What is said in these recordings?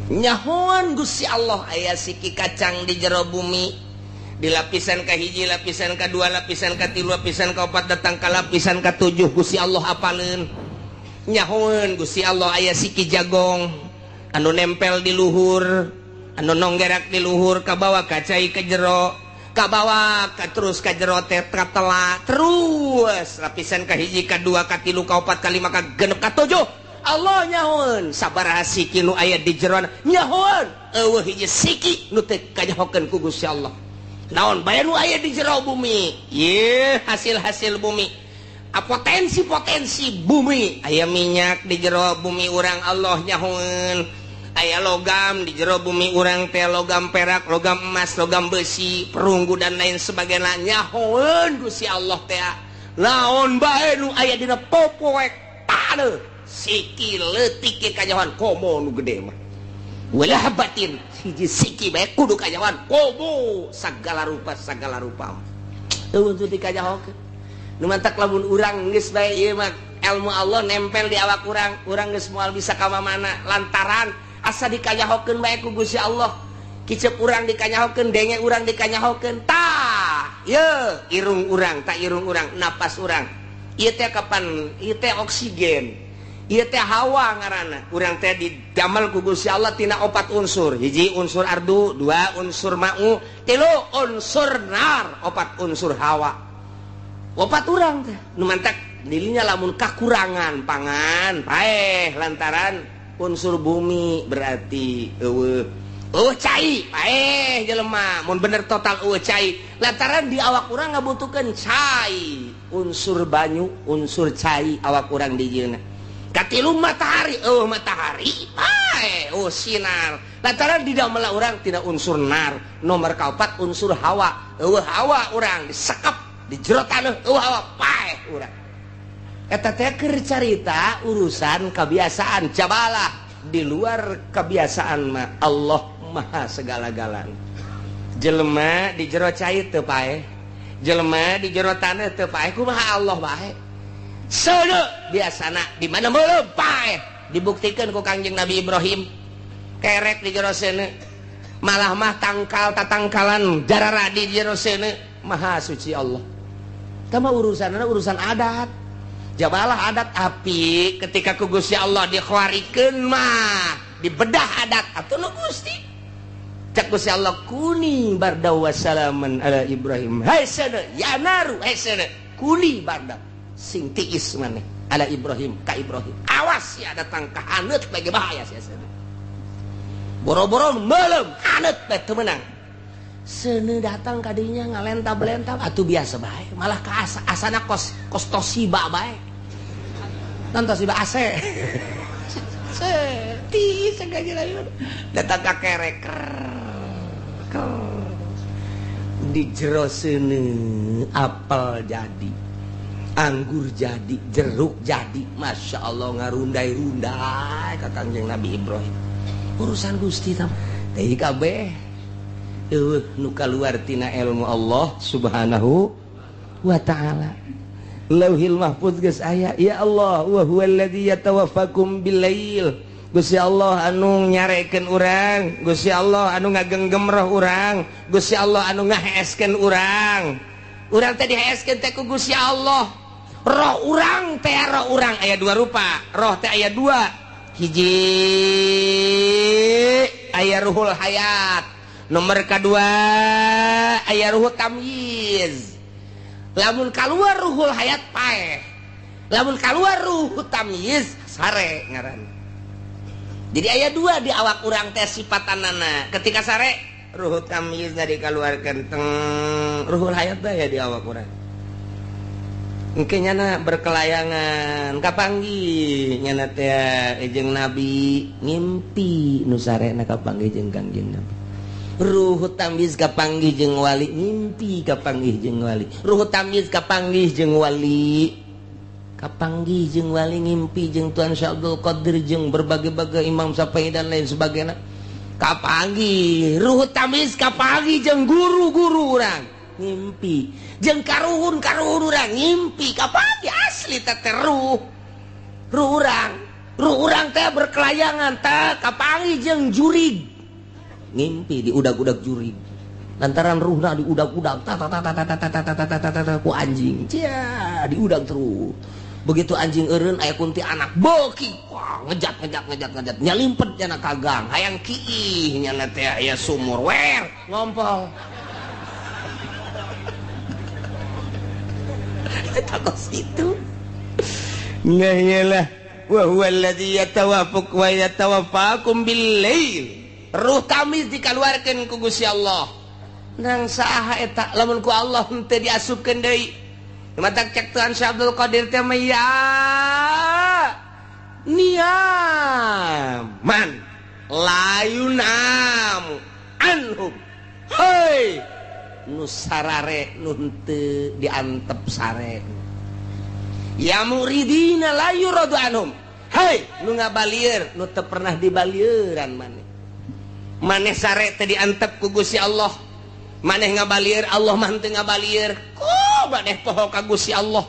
Nyahoan Gusti Allah aya siki kacang di jero bumi, di lapisan kahiji, lapisan kedua, lapisan katilu, lapisan kaopat, datang ke lapisan katujuh. Gusti Allah apaleun. Nyahoan Gusti Allah aya siki jagong anu nempel di luhur, anu nonggerak di luhur, kabawa ka cai ke jero, kabawa ka terus ka jero teh, katela terus lapisan kahiji, kadua, katilu, kaopat, kalima, kagenep, katujuh. Allah nyahoan sabaraha siki nu aya di jeroan. Nyahoan euweuh hiji siki nu teu kanyahokeun ku Gusti Allah. Naon bae nu aya di jero bumi ye, hasil-hasil bumi, potensi-potensi bumi. Aya minyak di jero bumi urang, Allah nyahoan. Aya logam di jero bumi urang teh, logam perak, logam emas, logam besi, perunggu, dan lain sebagainya. Nyahoan Gusti Allah teh naon bae nu aya dina popoek taneuh, siki leutik kanyahoan, komo nu gede mah. Wala habbatin, hiji siki bae kudu kanyahoan, komo sagala rupa, sagala rupa euweuh teu dikanyahokeun. Nu mantak lamun urang geus bae ieu mah ilmu Allah nempel di awak urang, urang geus moal bisa ka mana lantaran asa dikanyahokeun bae ku Gusti Allah. Kicep urang dikanyahokeun, denge urang dikanyahokeun. Tah ye irung urang, tak irung urang, napas urang ieu teh kapan ieu teh oksigen, ieu teh hawa ngaranna. Urang teh didamel ku Gusti Allah tina opat unsur: hiji unsur ardu, dua unsur ma'u, tilu unsur nar, opat unsur hawa, opat urang teh. Nu mantak dirinya lamun kakurangan pangan paeh lantaran unsur bumi, berarti euweuh euweuh cai, paeh jelema mun bener total euweuh cai, lantaran di awak urang ngabutuhkeun cai, unsur banyu, unsur cai awak urang dijieunna. Katilu matahari, oh matahari paeh, oh sinar, lantaran di dalam urang tidak unsur nar. Nomor kaopat unsur hawa, euweuh hawa urang disekep di jero taneuh, euweuh hawa, paeh urang. Eta teh keur carita urusan kebiasaan jabalah. Di luar kebiasaan mah Allah maha segala-galana. Jelema di jero cai teu paeh, jelema di jero taneuh teu paeh, kumaha Allah bae? Seuneu biasana di mana meuleum paeh. Dibuktikan ku Kangjeng Nabi Ibrahim, kerek di jero seuneu, malah mah tangkal tatangkalan jarara di jero seuneu. Maha suci Allah. Kama urusan urusan adat jabalah, adat api ketika ku Gusti Allah dikhawarikeun mah dibedah adat atuh nu Gusti. Cak Gusti Allah, "Kuni barda wassalaman ala Ibrahim." Hai seuneu ya naru, hai seuneu, kuni barda, sing tiis maneh, ala Ibrahim, ka Ibrahim. Awas ya datang ka haneut bagi bahaya sia seuneu. Boro-boro meuleum, haneut bae teu meunang. Seuneu datang kadinya ngalentab-lentab atuh biasa bae, malah ka asa, asana kos kos Toshiba bae. Non Toshiba AC. Tiis datang ka kerek di jero seuneu, apel jadi, anggur jadi, jeruk jadi. Masya Allah, ngarundai-rundai ka Kangjeng Nabi Ibrahim. Urusan Gusti tam teh kabeh euweuh nu kaluar tina ilmu Allah Subhanahu wa Ta'ala. Lauhil Mahfuz geus aya. Ya Allah, wa huwallazi yatawaffakum billail. Gusti Allah anu nyarekeun urang, Gusti Allah anu ngagenggem roh urang, Gusti Allah anu ngaheeskeun urang. Urang teh diheeskeun teh ku Gusti Allah. Roh urang teh, roh urang aya dua rupa. Roh teh aya dua. Hiji aya ruhul hayat, nomor kedua aya ruhul tamyiz. Lamun keluar ruhul hayat paeh, lamun keluar ruh tamyiz sare ngaran. Jadi aya dua di awak urang teh sifatanana. Ketika sare, ruh tamyiz dikeluarkan teng, ruhul hayat ya di awak urang. Engke nyana berkelayangan, kapanggih nyana teh jeung nabi, ngimpi nu sarena kapanggih jeung Kangjeng Nabi. Ruh tamyiz kapanggih jeung wali, ngimpi kapanggih jeung wali. Ruh tamyiz kapanggih jeung wali, kapanggih jeung wali, ngimpi jeung Tuan Syekh Abdul Qadir, jeung berbagai-bagai Imam Syafi'i dan lain sebagainya. Kapanggih ruh tamyiz, kapanggih jeung guru-guru urang, ngimpi jeung karuhun karuhun urang, ngimpi kapanggih asli teh ruh ruh urang. Ruh urang teh berkelayangan tah kapanggih jeung jurig. Ngimpi diudag-udag jurig. Lantaran ruhna diudag-udag ta ta ta ta ta ta ta ta ta ta ta ku anjing. Cia, diudag terus. Begitu anjing eureun aya kunti anak beuki, wah ngejat ngejat ngejat ngejat nyalimpet nyana ka gang, hayang kiih nyana teh aya sumur wer ngompol. Eta kos kitu. Nah iyalah wa huwa alladzi yatawaffaq wa yatawaffakum bil lail. Ruh tamis dikaluarkeun ku Gusti Allah. Nang saha eta lamun ku Allah henteu diasupkeun deui. Matak cek Tuhan Syekh Abdul Qadir teh mah ya niaman la yunamu anhum. Hei nu sarare nu henteu diantep sare. Ya muridina la yuradu anhum. Hei nu ngabalieur nu teu pernah dibalieuran maneh. Maneh sare teh diantep ku Gusti Allah. Maneh ngabalieur Allah mah henteu ngabalieur. Ku maneh poho ka Gusti Allah.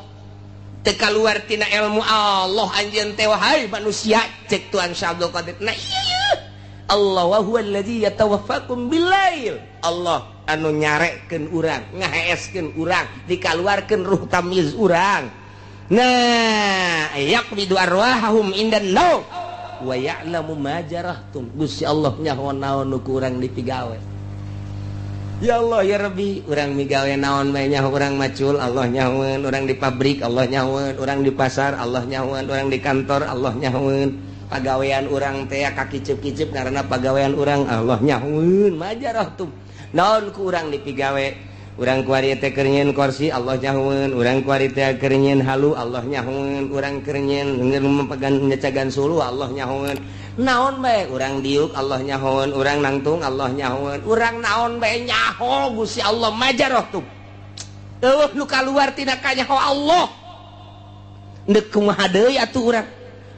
Teu kaluar tina ilmu Allah anjeun teh wahai manusia cek Tuhan Syekh Abdul Qadir. Nah iya Allah wa huwa alladzi yatawaffakum billail. Allah anu nyarekeun urang, ngaheeskeun urang, dikaluarkeun ruh tamyiz urang. Nah, yaqbidu arwahahum indan naum wa ya'lamu ma jarahtum. Gusti Allah nyaho naon nu ku urang dipigawe. Ya Allah ya Rabbi, urang migawe naon bae nyaho urang macul Allah nyahoeun, urang di pabrik Allah nyahoeun, urang di pasar Allah nyahoeun, urang di kantor Allah nyahoeun. Pagawean urang teh kakiceup-kiceup karena pagawean urang Allah nyahoeun. Majarahtum. Naon ku urang dipigawe? Urang kuari teh keur nyieun kursi Allah nyahoeun, urang kuari teh keur nyieun halu Allah nyahoeun, urang keur nyieun nyecagan suluh Allah nyahoeun. Naon bae urang diuk Allah nyahoeun, urang nangtung Allah nyahoeun, urang naon bae nyaho Gusti Allah majarahtum. Eueuh nu kaluar tina kanyaho Allah. Deuk kumaha deui atuh urang?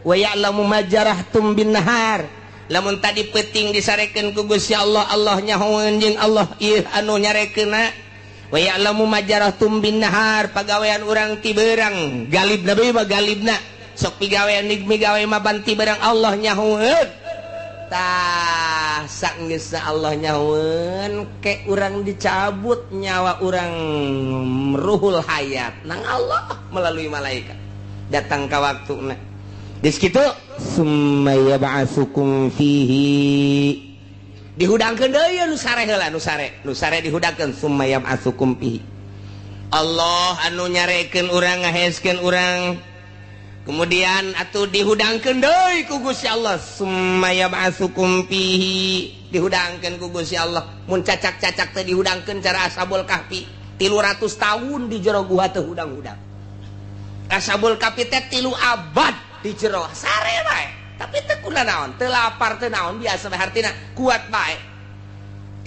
Wa ya'lamu ma jarahtum bin nahar. Lamun tadi peuting disarekeun ku Gusti Allah, Allah nyahoeun jeung Allah ieu anu nyarekeunna. Wa ya'lamu ma jarahtum bin nahar, pagawean urang ti beurang galibna deui mah galibna. Sok pigawean migawe mah banti barang Allah nyahoeun. Tah sanggeusna Allah nyahoeun ke urang dicabut nyawa urang ruhul hayat nang Allah melalui malaikat datang ka waktuna. Geus kitu summa yab'atsukum fihi dihudangkeun deui nu sare heula nu sare dihudangkeun summa yab'atsukum fihi. Allah anu nyarekeun urang ngaheskeun urang. Kemudian atuh dihudangkeun deui ku Gusti Allah summa yab'atsukum fihi dihudangkeun ku Gusti Allah. Mun cacak-cacak teh dihudangkeun cara Ashabul Kahfi 300 tahun di jero gua teh hudang-hudang. Ashabul Kahfi teh 3 abad di jero sare bae tapi teu kuna naon, teu lapar teu naon biasa bae hartina kuat bae.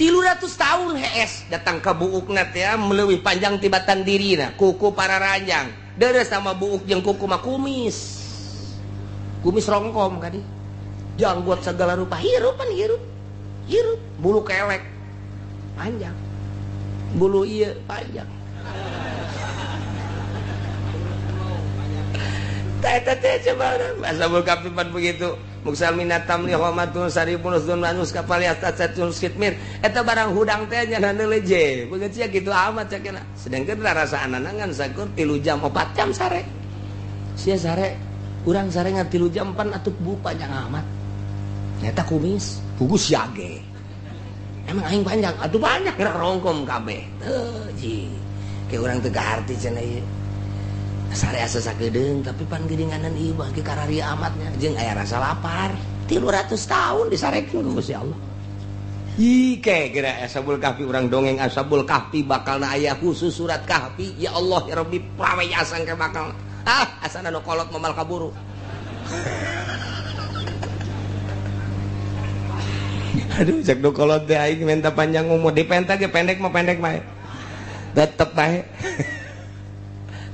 300 tahun hees datang ka buukna teh leuwih panjang tibatan dirina, kuku pararanjang. Deres sama buuk jeung kuku mah kumis. Kumis rongkom kadi. Janggot segala rupa hirup pan hirup. Hirup bulu kelek panjang. Bulu ieu panjang. Eta teh coba Ashabul Kahfi pan begitu. Muksal minatam li homatun saribun usdun manus kapal yastatun skitmir. Eta barang hudang teh nya leje. Begitu sia kitu amat cakena. Sedangkan rasa anangan sakur 3 jam 4 jam sare. Sia sare urang sare ngan 3 jam pan atuh buuk panjang amat. Nyata kumis, pugus yage. Emang aing panjang, atuh banyak gerak rongkom kabeh. Teu ji. Ke urang teu garti cenah ieu. Sare asa sakedeung tapi pan geuninganan ieu mah karari amatnya jeung aya rasa lapar. 300 tahun disarekeun ku Gusti Allah. Ih ke geura Ashabul Kahfi urang dongeng Ashabul Kahfi bakalna aya khusus surat Kahfi. Ya Allah ya Rabbi prawe asang ke bakal. Ah asana nu kolot momal kaburu. Aduh cek nu kolot teh aing minta panjang umur dipenta ge pendek mah pendek bae. Tetep bae.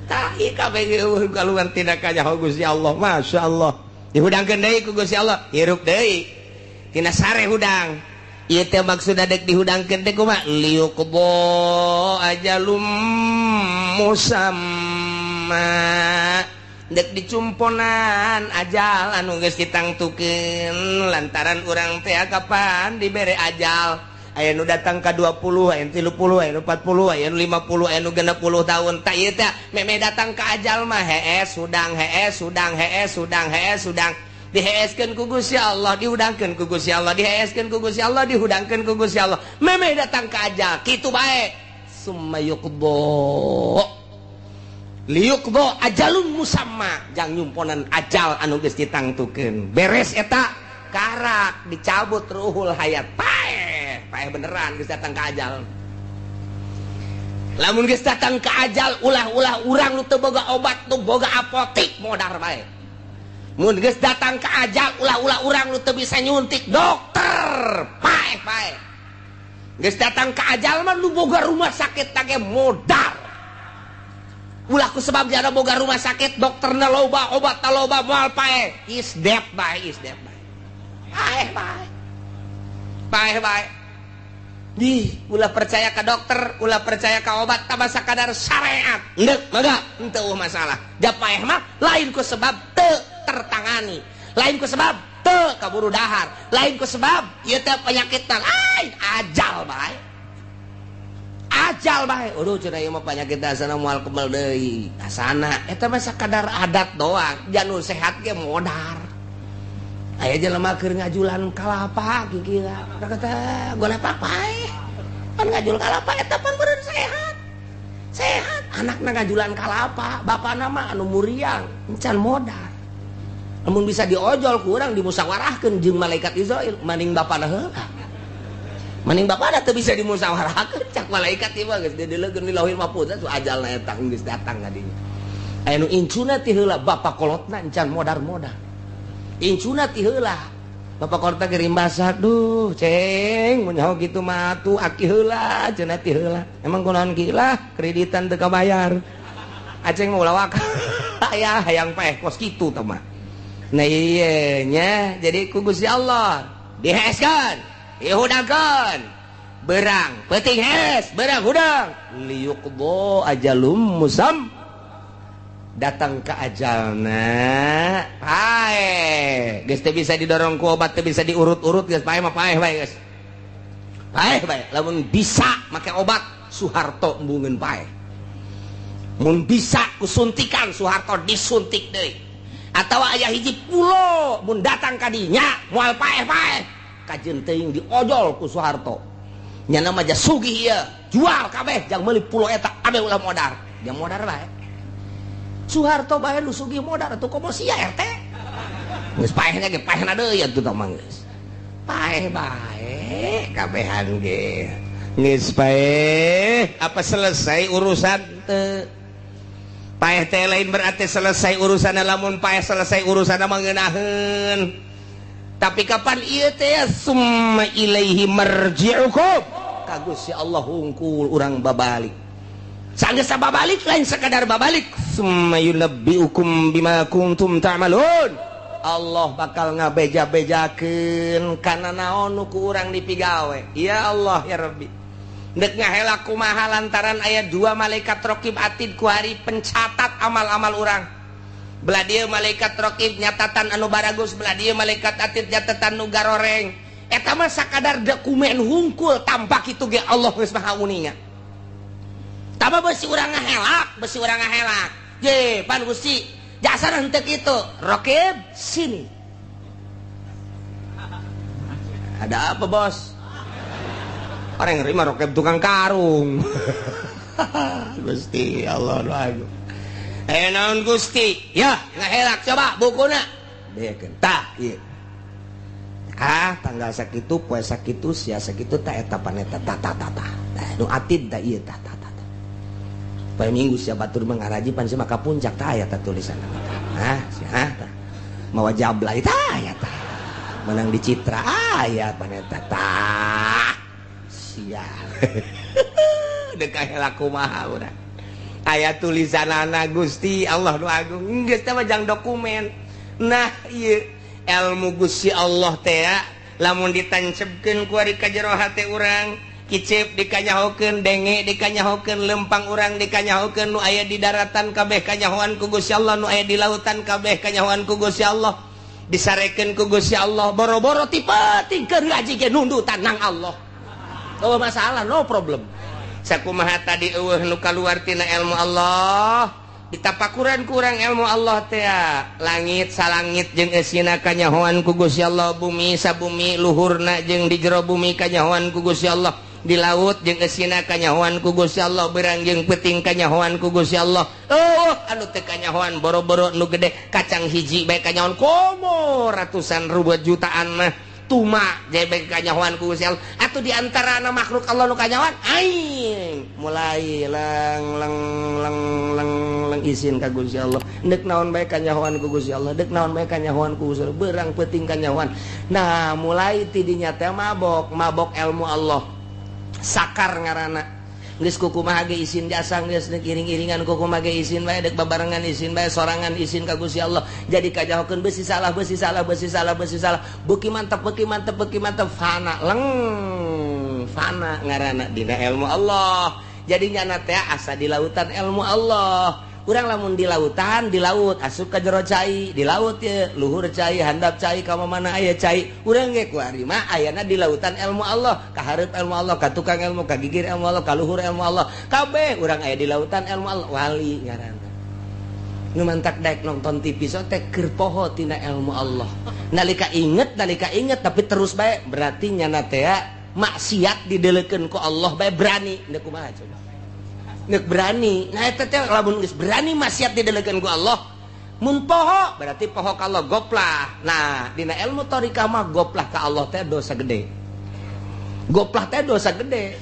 Tai kabeh kaluar tina kanyaho Gusti Allah. Masya Allah. Dihudangkeun deui ku Gusti Allah, hirup deui. Tina sare hudang. Ieu teh maksudna deuk dihudangkeun teh kumaha? Liyuqdo ajalum musamma. Dek dicumponan ajal anu geus ditangtukeun lantaran urang teh kapan dibere ajal. Aya nu datang ka 20, aya nu 30, aya nu 40, aya nu 50, aya nu 60 tahun. Tak ieu teh meme datang ka ajal mah hees hudang, hees hudang, hees hudang, hees hudang. Diheeskeun ku Gusti Allah, dihudangkeun ku Gusti Allah, diheeskeun ku Gusti Allah, dihudangkeun ku Gusti Allah. Meme datang ka ajal kitu bae. Summa yuqdo liyuqdo ajalun musamma, jang nyumponan ajal anu geus ditangtukeun. Beres eta karak dicabut ruhul hayat, paeh paeh beneran geus datang ka ajal. Lamun geus datang ka ajal, ulah-ulah urang nu teu boga obat, nu boga apotik, modar bae. Mun geus datang ka ajal, ulah-ulah urang nu teu bisa nyuntik dokter, paeh paeh. Geus datang ka ajal mah nu boga rumah sakit tage modar. Ulah ku sebab jana boga rumah sakit, dokterna loba, obat loba, moal paeh. Is dead bae, is dead bae, paeh bae, paeh bae. Di ulah percaya ke dokter, ulah percaya ke obat, tambah sakadar syariat ndek mangga henteu masalah. Ja paeh mah lain ku sebab teu tertangani, lain ku sebab teu kaburu dahar, lain ku sebab ieu teh penyakit, lain ajal bae, ajal bae. Aduh, cenah ieu mah penyakit asana moal kebal deui asana. Eta mah sakadar adat doang. Jangan sehat ge modar. Aya jelema keur ngajulan kalapa kikira kata golepak paeh. Pan ngajul kalapa eta pan meureun sehat sehat. Anakna ngajulan kalapa, bapana mah anu muriang encan modar. Lamun bisa diojol kurang dimusyawarahkeun jeung malaikat Izrail, maning bapana heula, maning bapana teu bisa dimusyawarahkeun. Cak malaikat ieu mah geus dideleukeun di Lauhil Mahfuz tu ajalna eta geus datang ka dinya. Aya nu incuna ti heula, bapak kolotna encan modar-modar. Incuna ti heula, bapak kolotna ge rimbasa. "Duh, Ceng, mun nyaho kitu mah atuh aki heula," cenah ti heula. "Emang kunaon ki?" "Lah, kreditan teu kabayar." Aceng mah ulah waka aya hayang paeh kos kitu tah mah. Nah iya nya, jadi ku Gusti Allah diheskeun, dihudangkeun, berang peuting hes, berang hudang, liyuqdo ajalum musam. Datang ke ajalna paeh geus, teu bisa didorong ku obat, teu bisa diurut-urut. Geus paeh mah paeh bae, geus paeh bae. Lamun bisa make obat, Soeharto embungeun paeh. Mun bisa ku suntikan, Soeharto disuntik deui. Atau aya hiji pulo, mun datang ka dinya moal paeh-paeh. Kajeun teuing diojol ku Soeharto nya mah, sugih ieu, jual kabeh jang meuli pulo eta, abe ulah modar. Jang modar bae. Soeharto bae nu sugih modar atuh, komo sia RT geus paehna ge paehna deui atuh tah mah. Geus paeh bae, kabehan ge geus paeh. Apa selesai urusan teu? Paeh teh lain berarti selesai urusan. Lamun paeh selesai urusan mah ngeunaheun, tapi kapan ieu teh? Summa ilaihi marji'ukum, ka Gusti Allah hungkul urang babalik. Sanggeus babalik, lain sekadar babalik, summa yunabbiukum bima kuntum ta'malun. Allah bakal ngabeja-bejakeun kana naon nu ku urang dipigawe. Ya Allah ya Rabbi, dek ngahela kumaha lantaran aya dua malaikat rokib atid kuari pencatat amal-amal urang. Belah dieu malaikat rokib nyatatan anu baragus, belah dieu malaikat atid nyatatan nu garoreng. Eta mah sakadar dokumen hungkul, tampak itu ge Allah geus maha uninga. Tama besi urang ngahelak, besi urang ngahelak je pan Gusti jasa henteu kitu. "Rokib, sini." "Ada apa, Bos?" Orang yang nerima rokib tukang karung. Gusti Allah nu agung. "Eh, naon Gusti?" "Ya, ngahelak coba bukuna." Bekeun tah ieu. Ah, tanggal sakitu, poe sakitu, sia sakitu, tah eta paneta, tah tah tah tah. Tah nu atid tah ieu, tah tah tah. Poe Minggu sia batur mengaraji pan sia maka puncak, tah aya tah tulisan tah. Ah, sia tah. Mawa jablay tah aya tah. Menang di Citra aya paneta tah. Sia. Dek kahela kumaha urang. Aya tulisanana Gusti Allah nu agung. Geus teh mah jang dokumen. Nah, ieu ilmu Gusti Allah teh lamun ditancepkeun ku ari ka jero hate urang. Kicep dikanyahokeun, denge dikanyahokeun, lempang urang dikanyahokeun, nu aya di daratan kabeh kanyahoan ku Gusti Allah, nu aya di lautan kabeh kanyahoan ku Gusti Allah, disarekeun ku Gusti Allah. Boro-boro tipe tingker ngaji ge nundutan nang Allah. Oh, masalah, no problem. Sakumaha tadi eueuh nu kaluar tina ilmu Allah, ditapakuran kurang ilmu Allah teh, langit salangit jeung eusina kanyahoan ku Gusti Allah, bumi sabumi luhurna jeung di jero bumi kanyahoan ku Gusti Allah, di laut jeung eusina kanyahoan ku Gusti Allah, berang jeung peuting kanyahoan ku Gusti Allah. Oh, anu teu kanyahoan boro-boro nu gede, kacang hiji bae kanyahoan, komo ratusan ribu jutaan mah tuma jebek kanyahoan ku Gusti Allah. Atuh di antara makhluk Allah nu kanyahoan aing mulai leng leng leng leng leng izin ka Gusti Allah, dek naon bae kanyahoan ku Gusti Allah, dek naon bae kanyahoan ku Gusti Allah, berang peuting kanyahoan. Nah, mulai tidinya teh mabok mabok ilmu Allah, sakar ngaranna. Geus kukumaha ge izin jasa, geus deuk iring-iringan kukumaha ge izin bae, deuk babarengan izin bae, sorangan izin ka Gusti Allah. Jadi kajahokeun beusi salah, beusi salah, beusi salah, beusi salah, beuki mantep, beuki mantep, beuki mantep, fana leng, fana ngaranna dina ilmu Allah. Jadi nyana teh asa di lautan ilmu Allah. Urang lamun di lautan, di laut asup ka jero cai, di laut ye luhur cai, handap cai, ka mana aya cai. Urang ge kuari mah ayana di lautan ilmu Allah, ka hareup ilmu Allah, ka tukang ilmu, ka gigir ilmu Allah, ka luhur ilmu Allah, kabeh urang aya di lautan ilmu Allah. Wali ngaranna. Nu mantak daek nonton TV so teh keur poho tina ilmu Allah. Nalika inget, nalika inget tapi terus bae, berarti nyana teh maksiat didelekeun ku Allah bae berani. Deuk kumaha coba? Nek berani. Nah, eta teh lamun geus berani maksiat didelekeun ku Allah, mun poho berarti poho ka Allah, goplah. Nah, dina ilmu thariqah mah goplah ka Allah teh dosa gede. Goplah teh dosa gede.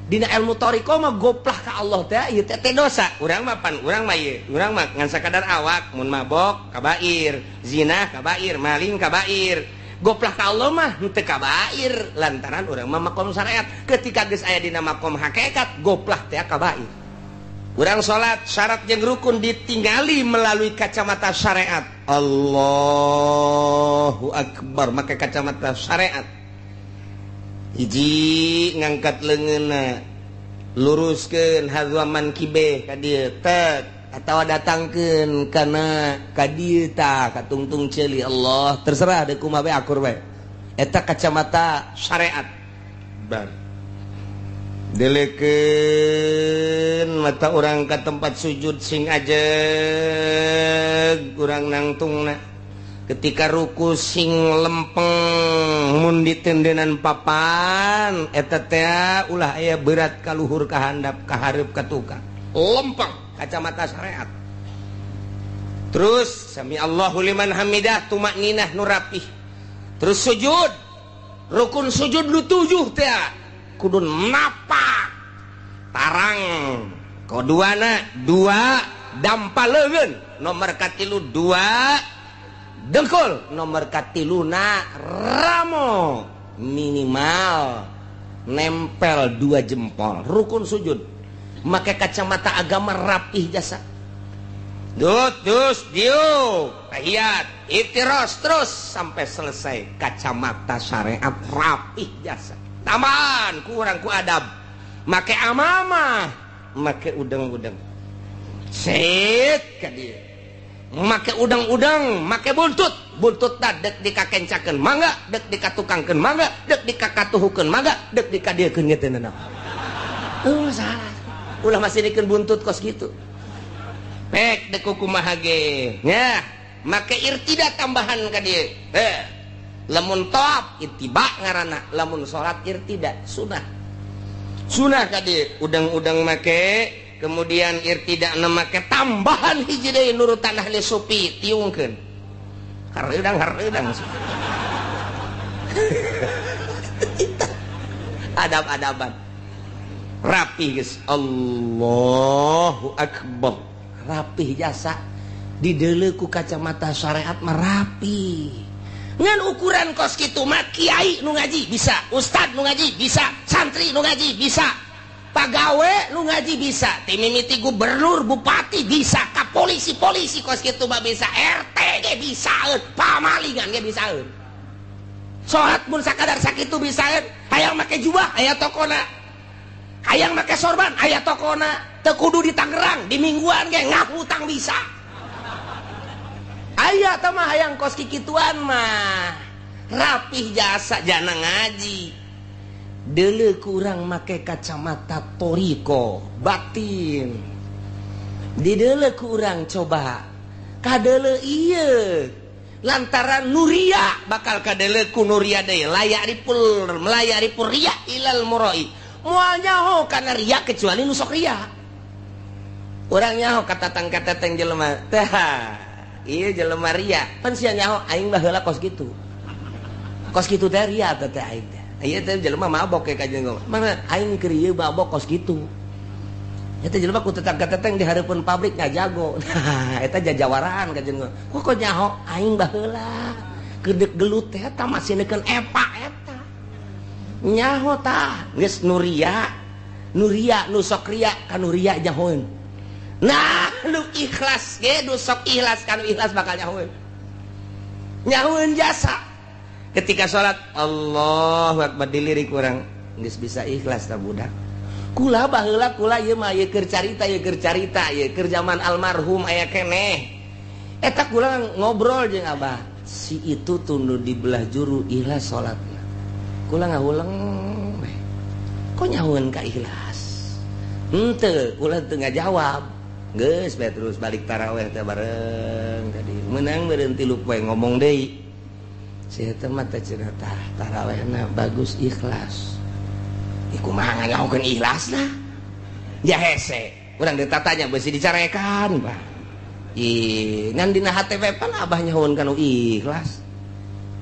Dina ilmu thariqah mah goplah ka Allah teh ieu teh dosa. Urang mah pan urang mah ieu, urang mah ngan sakadar awak mun mabok kabair, zina kabair, maling kabair. Goplah ka Allah mah henteu kabair lantaran urang mah makom syariat. Ketika geus aya dina makom hakikat, goplah teh kabair. Urang salat, syarat jeung rukun ditinggali melalui kacamata syariat. Allahu akbar, make kacamata syariat. Hiji, ngangkat leungeunna, luruskeun hadzwa mankibe ka dieu tek atau datangkeun kana ka dieu tah ka tungtung ceuli Allah, terserah deuk kumaha bae, akur bae. Eta kacamata syariat. Bar delekeun mata urang ka tempat sujud, sing ajeg urang nangtungna. Ketika ruku sing lempeng, mun ditendenan papan eta teh ulah aya berat ka luhur, ka handap, ka hareup, ka tukang, lempeng, kacamata syariat. Terus sami Allahu liman hamidah, tumakninah nu rapih. Terus sujud, rukun sujud nu tujuh teh kudu napak tarang, kaduana dua dampa leungeun, nomor katilu dua dengkul, nomor katiluna ramo minimal nempel dua jempol. Rukun sujud make kacamata agama rapih jasa. Dut dus diuk tahiyat, iftiros, terus sampai selesai, kacamata syariat rapih jasa. Tambahan kurang ku adab, make amamah, make udang-udang set ka dieu, make udang-udang, make buntut. Buntut dek dikakencakeun mangga, dek dikatukangkeun mangga, dek dikakatuhukeun mangga, dek dikadiekeun ge teu nanaon. Oh, salah, ulah masih dikeun buntut kos gitu. Pek dek kumaha ge nya, make irtida tambahan ka dieu. Eh, lamun tawaf ittiba ngaranna, lamun salat irtida sunah, sunah ka dieu udang-udang make, kemudian irtida make tambahan hiji deui nurutan ahli sufi, tiungkeun hareudang hareudang. Adab-adaban rapi geus, Allahu akbar, rapih jasa. Dideuleu ku kacamata syariat mah rapi. Ngan ukuran kos kitu mah kiai nu ngaji bisa, ustad nu ngaji bisa, santri nu ngaji bisa, pagawe nu ngaji bisa, ti mimiti gubernur, bupati bisa, ka polisi polisi kos kitu mah bisa, RT ge bisa, pamalingan ge bisa. Salat mun sakadar sakitu bisaeun, hayang make jubah aya tokona. Hayang make sorban aya tokona. Teu kudu di Tangerang, di Mingguan ge ngahutang bisa. Aya teh mah hayang kos kikituan mah. Rapih jasa jana ngaji. Deuleu kurang make kacamata toriko batin. Dideuleu kurang coba kadeuleu ieu lantaran nuria bakal kadeuleu ku nuria deui layak ripul melayaripul ria ilal muroi moal nyaho kana ria kecuali nu sok ria. Urang nyaho katatang kateteng jelema teh ieu jelema ria pan sia nyaho aing baheula kos kitu. Kos kitu teh ria teh aing teh. Ieu teh jelema mabok ke kajeun mana aing keur ieu mabok kos kitu. Eta jelema ku tetang kateteng di hareupeun pabrik ngajago. Nah, eta jajawaraan kajeun. Kok nyaho aing baheula kedek gelut teh eta masih neukeun epa eta. Nyaho tah geus nuria. Nuria nu sok ria ka nuria nyahoeun. Nah, nu ikhlas ge nu sok ikhlas ka nu ikhlas bakal nyahoeun. Nyahoeun jasa. Ketika salat Allahu akbar dilirik urang geus bisa ikhlas ta budak. Kula baheula kula ieu mah ieu keur carita ieu keur carita ieu keur zaman almarhum aya keneh. Eta kula ngobrol jeung abah, si itu tunduh di belah juru ikhlas salatna. Kula ngahuleng we. Kok nyahoeun ka ikhlas? Henteu, kula teu ngajawab. Geus bae terus balik taraweh teh bareng tadi. Meunang meureun 3 poe ngomong deui. Si eta mah teh cenah tah tarawehna bagus ikhlas. Iku mah nganyahokeun ikhlasna. Ya hese, urang ditatanya beusi dicarekan, Pak. Ih, ngan dina hate we pan abah nyahoeun kana ikhlas.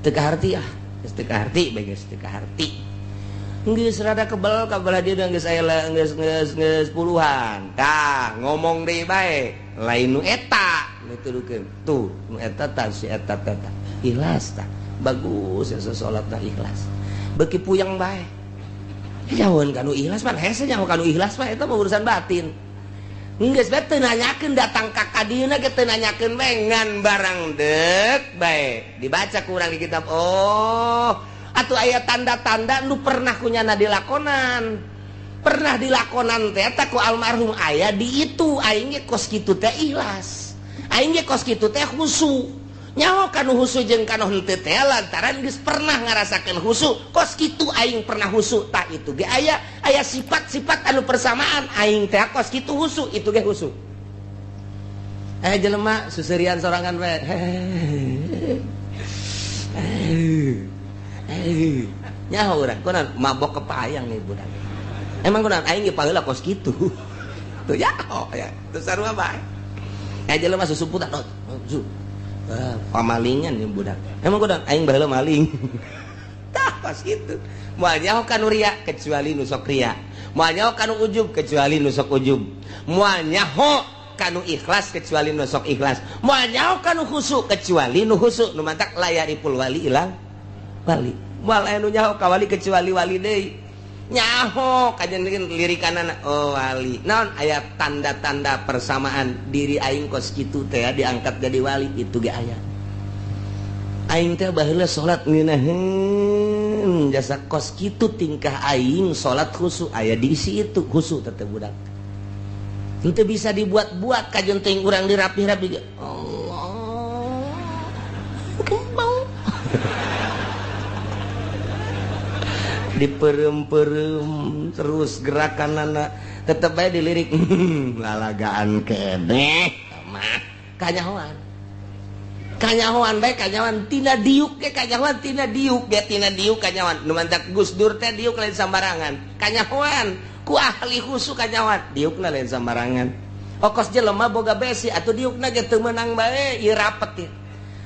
Teu kaharti ah, geus teu kaharti bae geus teu kaharti. Geus rada kebel ka belah dieu geus aya geus geus geus puluhan. Tah, ngomong deui bae, lain nu eta nu tudukeun. Tuh, nu eta tah si eta teh tah. Ikhlas tah. Bagus ya salatna ikhlas. Beuki puyeng bae. Nyahoeun kanu ikhlas pan hese nyaho kanu ikhlas mah eta mah urusan batin. Geus bae teu nanyakeun datang ka kadieuna ge teu nanyakeun bae ngan barang deuk bae. Dibaca ku urang di kitab. Oh, atuh aya tanda-tanda nu pernah kunyana dilakonan. Pernah dilakonan teh eta ku almarhum aya di itu aing ge kos kitu teh ikhlas. Aing ge kos kitu teh khusu. Nyaho kanu husu jeung kanu henteu teh lantaran geus pernah ngarasakeun husu kos kitu aing pernah husu tah itu ge aya aya sifat-sifat anu persamaan aing teh kos kitu husu itu ge husu. Jelema susurian sorangan we. Nyaho urang kunaon mabok kepayang nih budak. Emang kunaon aing ge paheula kos kitu. Tuh nyaho ya tuh sarua bae. Jelema susumputan pamalingan yang budak. Emang kudu aing baheula maling. Tah pas kitu. Moal nyaho ka nu ria kecuali nu sok ria. Moal nyaho ka nu ujub kecuali nu sok ujub. Moal nyaho ka nu ikhlas kecuali nu sok ikhlas. Moal nyaho ka nu khusu kecuali nu khusu. Nu mantak layaripul wali ilang wali. Moal aya nu nyaho ka wali kecuali wali deui. Nyaho kajen lirikanana oh wali. Naon aya tanda-tanda persamaan diri aing kos kitu teh diangkat jadi wali itu ge aya. Aing teh baheula salat ngeunaheun jasa kos kitu tingkah aing salat khusu aya diisi itu khusu teh budak. Henteu bisa dibuat-buat kajen teuing urang dirapih-rapi ge. Allah. Kembang. Diperem-perem terus gerakan anak tetep aja dilirik lalagaan keneh mah kanyahoan kanyahoan bae kanyahoan tina diuk ge kanyahoan tina diuk ge tina diuk kanyahoan nu mantak Gus Dur teh diuk lain sambarangan kanyahoan ku ahli khusu kanyahoan diukna lain sambarangan okos jelema boga besi atuh diukna ge teu meunang bae ieu rapet ieu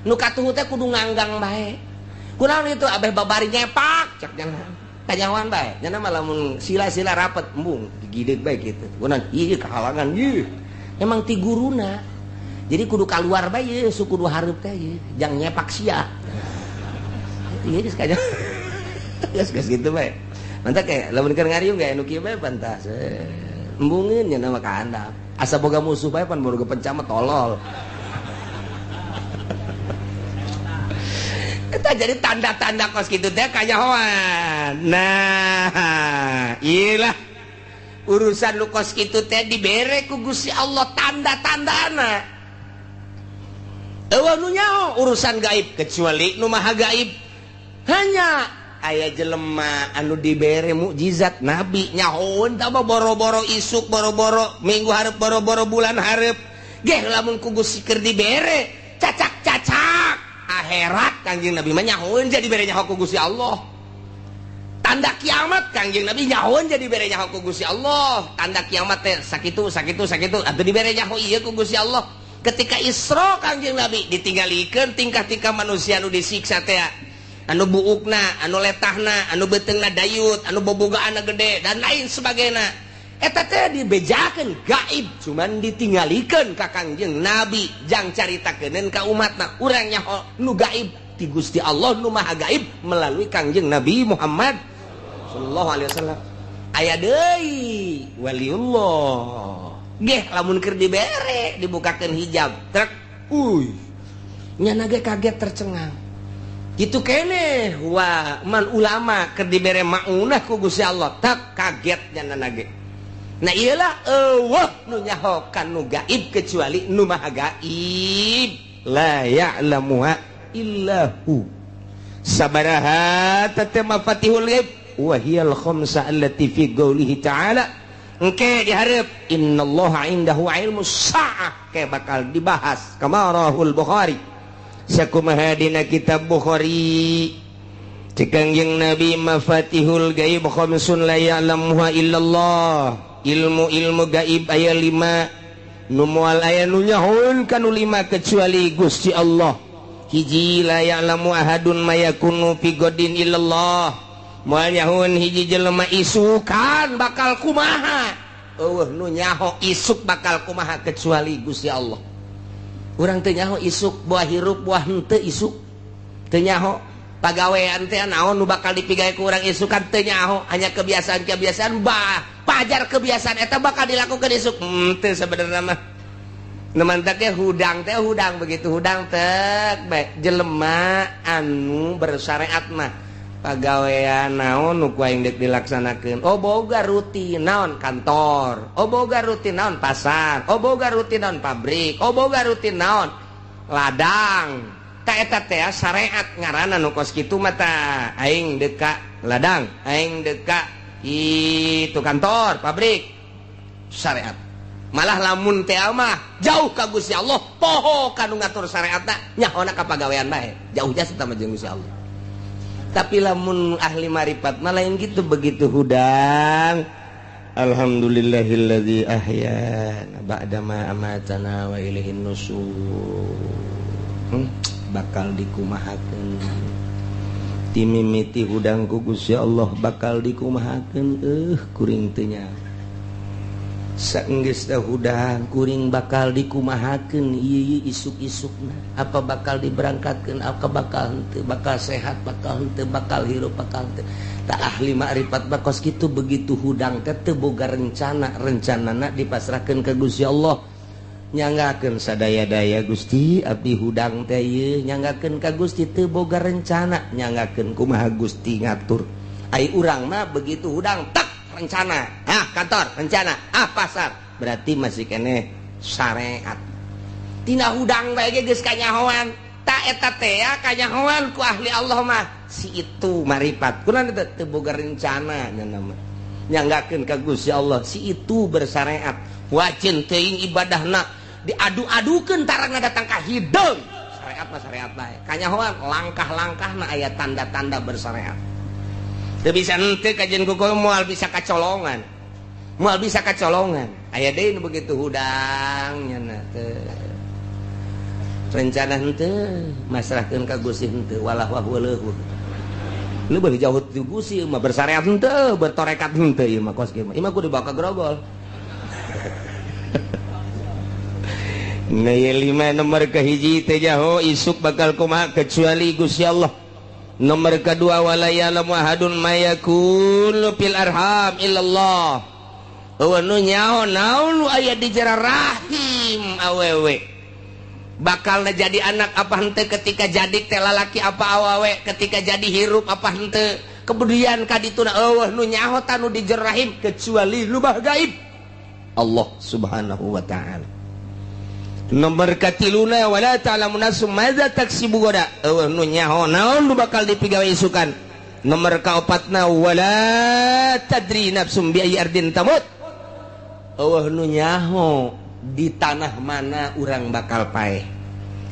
nu katuhu teh kudu nganggang bae kunaon itu abeh babari nyepak cek jangan kanyahoan bae nya mah lamun sila-sila rapet embung digideg bae kitu kunaon ieu kahalangan ieu emang ti guruna jadi kudu kaluar bae ieu suku kudu hareup teh ieu jang nyepak sia ieu geus kanyahoan geus geus kitu bae mantap kayak lamun keur ngariung ge anu kieu bae pantas embungeun nya mah ka handap asa boga musuh bae pan boga pencamat tolol. Eta Tah, jadi tanda-tanda kos gitu teh kanyahoan. Nah, iyalah urusan lu kos kitu teh dibere ku Gusti Allah tanda-tandana. Euweuh nu nyaho urusan gaib kecuali nu maha gaib. Hanya aya jelema anu dibere mukjizat nabi, nyahoeun tah boro-boro isuk, boro-boro minggu hareup, boro-boro bulan hareup geh, lamun ku Gusti keur dibere cacak-cacak akhirat, Kangjeng Nabi mah nyahoeun. Jadi bere nyaho ku Gusti Allah tanda kiamat, Kangjeng Nabi nyahoeun. Jadi bere nyaho ku Gusti Allah tanda kiamat teh sakitu, sakitu, sakitu atuh dibere nyaho ieu ku Gusti Allah. Ketika Isra, Kangjeng Nabi ditinggalikeun tingkah-tingkah manusia anu disiksa teh, anu buukna, anu letahna, anu beuteungna dayut, anu bobogaanna gede, dan lain sebagainya. Eta teh dibejakeun gaib, cuman ditinggalikeun ka Kangjeng Nabi jang caritakeun ka umatna. Urang nyaho nu gaib ti Gusti Allah nu maha gaib melalui Kangjeng Nabi Muhammad sallallahu alaihi wasallam. Aya deui waliullah geh, lamun keur dibere dibukakeun hijab trek, uy, nyana ge kaget, tercengang gitu kene. Wah, man ulama keur dibere maunah ku Gusti Allah, tak kaget nyana ge. Nah, iyalah, euweuh nu nyaho nu gaib kecuali nu maha gaib. La ya'lamuha illa hu. Sabaraha teh mafatihul ghaib? Wa hiyal khamsa allati fi qoulihi ta'ala. Engke diharap innallaha indahu ilmu sa'ah, kayak bakal dibahas. Kama rawahul Bukhari, sakumaha dina kitab Bukhari. Cek Kangjeng Nabi, mafatihul gaib khamsun la ya'lamuha illallah. Ilmu-ilmu gaib aya lima nu moal aya nu nyahoeun kanu lima kecuali Gusti Allah. Hiji, la ya'lamu ahadun ma yakunu fi ghadin illallah. Moal nyahoeun hiji jelema isukan bakal kumaha. Euweuh nu nyaho isuk bakal kumaha kecuali Gusti Allah. Urang teu nyaho isuk buah hirup buah henteu, isuk teu nyaho. Pagawean teh naon nu bakal dipigawe ku urang isukan teu nyaho, hanya kebiasaan-kebiasaan bah pajar kebiasaan eta bakal dilakukan isuk teu sebenarnya mah. Nu mantak ge hudang teh hudang, begitu hudang teh bae. Jelema anu bersyariat mah pagawean naon nu ku aing deuk dilaksanakeun? Oh, boga rutin naon kantor, oh, boga rutin naon pasar, oh, boga rutin naon pabrik, oh, boga rutin naon ladang. Ta eta teh syariat ngaranna nu kos kitu mah. Ta aing deuk ka ladang, aing deuk ka itu kantor, pabrik, syariat. Malah lamun teh mah jauh ka Gusti Allah, poho kanu ngatur syariatna, nyahona ka pagawean bae, jauh jasa sama jeung Gusti Allah. Tapi lamun ahli marifat mah lain gitu. Begitu hudang, alhamdulillahilladzi ahyana ba'dama amatana wa ilaihin nusur. Bakal dikumahakeun timimiti hudang ku Gusti Allah, bakal dikumahakeun, kuring teu nyaho. Saenggeus hudang, kuring bakal dikumahakeun ieu isuk-isukna, apa bakal diberangkatkeun, apa bakal henteu, bakal sehat, bakal henteu, bakal hirup, bakal henteu. Tak ahli makrifat bakos kitu, begitu hudang teh teu boga rencana, rencanana dipasrahkeun ka Gusti Allah. Nyanggakeun sadaya-daya, Gusti, abdi hudang teh ieu, nyanggakeun ka Gusti, teu boga rencana, nyanggakeun kumaha Gusti ngatur. Ai urang mah begitu hudang tak rencana, ah kantor rencana, ah pasar, berarti masih kene syariat. Tina hudang bae ge geus kanyahoan. Tak eta teh ya kanyahoan ku ahli Allah mah, si itu marifat kunaon teu teu boga rencana, nya mah nyanggakeun ka Gusti Allah. Si itu bersyariat, wajin teuing ibadahna, diadu-adukeun tarangna datang ka hideung. Syariat mah syariat bae, kanyahoan langkah-langkahna aya tanda-tanda bersyariat. Teu bisa henteu kajian kuku, moal bisa kacolongan, moal bisa kacolongan. Aya deui nu begitu hudang nya teu rencana henteu, masrahkeun ka Gusti henteu, walah wah leuhur lu beuh jauh ti Gusti mah, bersyariat henteu, bertorekat henteu, ieu mah kos kieu mah, ieu mah kudu dibawa ka Grogol. Nah, lima nomor kahiji, teu nyaho isuk bakal kumaha kecuali Gusti Allah. Nomor kedua, wala ya'lamu ahadun ma yakunu fil arham illallah. Euweuh nu nyaho naon nu aya di jero rahim awewe. Bakal jadi anak apa henteu, ketika jadi teh lalaki apa awewe, ketika jadi hirup apa henteu. Kemudian kadituna euweuh nu nyaho nu di jero rahim kecuali lubah gaib Allah Subhanahu wa Ta'ala. Nomor katiluna, wala ta'lamu nafsum madza taksibu ghoda, euweuh nu nyaho naon nu bakal dipigawe isukan. Nomor kaopatna, wala tadri nafsum bi ayyi ardin tamut, euweuh nu nyaho di tanah mana urang bakal paeh.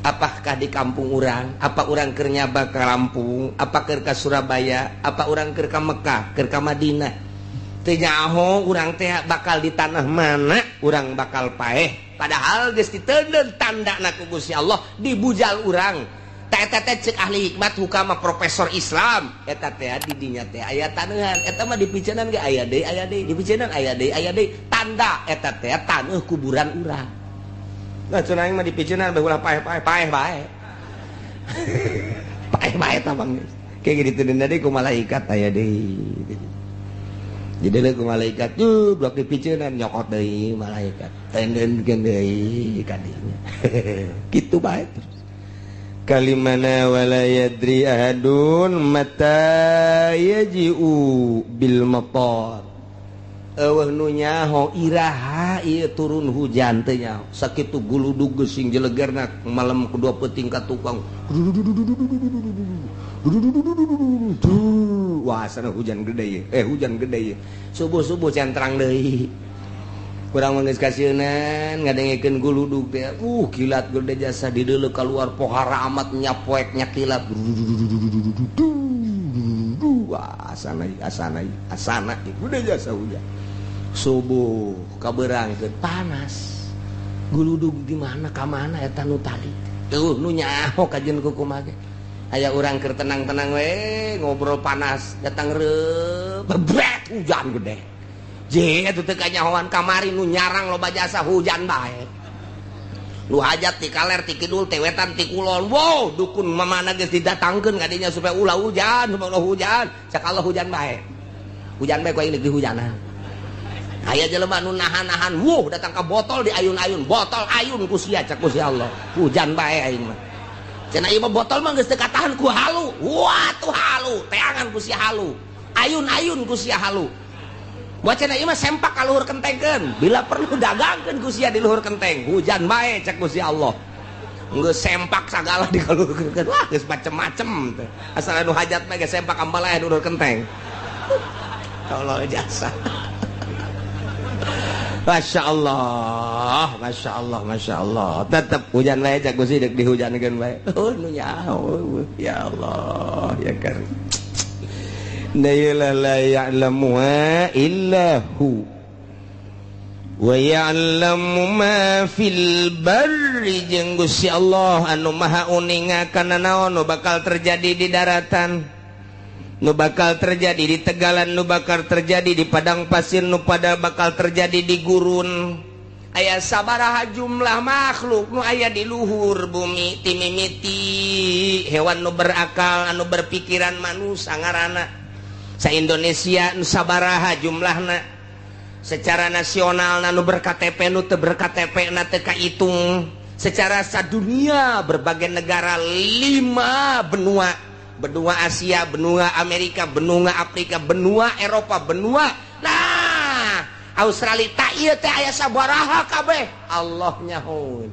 Apakah di kampung urang, apa urang keur nyaba ke Lampung, apa keur ka Surabaya, apa urang keur ka Mekah, keur ka Madinah. Teu nyaho urang teh bakal di tanah mana urang bakal paeh. Padahal geus diteundeun tandana ku Gusti Allah di bujal urang. Eta teh cek ahli hikmat hukama, profesor Islam, eta teh di dinya teh aya taneuhan. Eta mah dipiceunan ge aya deui, aya deui, dipiceunan aya deui, aya deui, tanda eta teh taneuh kuburan urang. Nah, cenah aing mah dipiceunan bae ulah paeh-paeh, paeh bae, paeh bae tah, Bang. Kayak gitu deui ku malaikat, aya deui. Jadi ku malaikat tuh blok dipiceunan, nyokot deui malaikat, tendeunkeun deui kadinya, kitu bae terus. Kalimana, wala yadri ahadun mata yaji'u bil matar, euweuh nu nyaho iraha ieu turun hujan teh nyaho. Sakitu guludug geusing jelegerna malam kedua peuting ka tukang, wah, sana hujan gede ye. Eh, hujan gede ye. Subuh-subuh centrang deui. Kurang mah geus kasieunan ngadengekeun guludug teh. Kilat gede jasa dideuleu keluar pohara amat nyapoek nya kilat. Wah, asana asana asana gede jasa hujan. Subuh kabeurangkeun panas. Guludug di mana ka mana eta nu tadi? Tuh nu nyaho kajeun kumaha ge. Aya urang keur tenang-tenang we ngobrol panas, datang reup bebret hujan gede. Je eta teu kanyahoan kamari nu nyarang loba jasa hujan bae. Nu hajat ti kaler, ti kidul, ti wetan, ti kulon. Wow, dukun mamana geus didatangkeun ka dinya supaya ulah hujan, supaya ulah hujan. Cak Allah hujan bae. Hujan bae ku aing dihujanan. Aya jelema nu nahan-nahan, wuh, datang ka botol di ayun-ayun, botol ayun ku sia, cak ku si Allah. Hujan bae aing mah. Cenah ieu mah botol mah geus teu katahan ku halu. Wah, tuh halu, teangan ku sia halu. Ayun-ayun ku sia halu. Buat cenah ieu mah sempak ka luhur kentengkeun. Bila perlu dagangkeun ku sia di luhur kenteng. Hujan bae cak ku si Allah. Geus sempak sagala di luhur kenteng. Wah, geus macem-macem teh. Asal anu hajat mah geus sempak ambalaya di luhur kenteng. Allah jasa. Masya Allah, Masya Allah, Masya Allah. Tetap hujan bae cak Gusti, deuk dihujankeun bae. Oh, nu nyaho. Ya Allah, ya Karim. La la ya'lamuha illa hu wa ya'lamu ma fil barri, jeung Gusti Allah anu maha uninga kana naon nu bakal terjadi di daratan, nu bakal terjadi di tegalan, nu bakal terjadi di padang pasir, nu pada bakal terjadi di gurun. Aya sabaraha jumlah makhluk nu aya di luhur bumi, timimiti hewan nu berakal anu berpikiran manusia ngaranna, sa Indonesia nu sabaraha jumlahna, secara nasional nu ber-KTP, nu teu ber-KTP na teu kahitung, secara sadunia berbagai negara, lima benua, benua Asia, benua Amerika, benua Afrika, benua Eropa, benua nah Australia, tak ieu teh aya sabaraha kabeh Allah nyahoeun.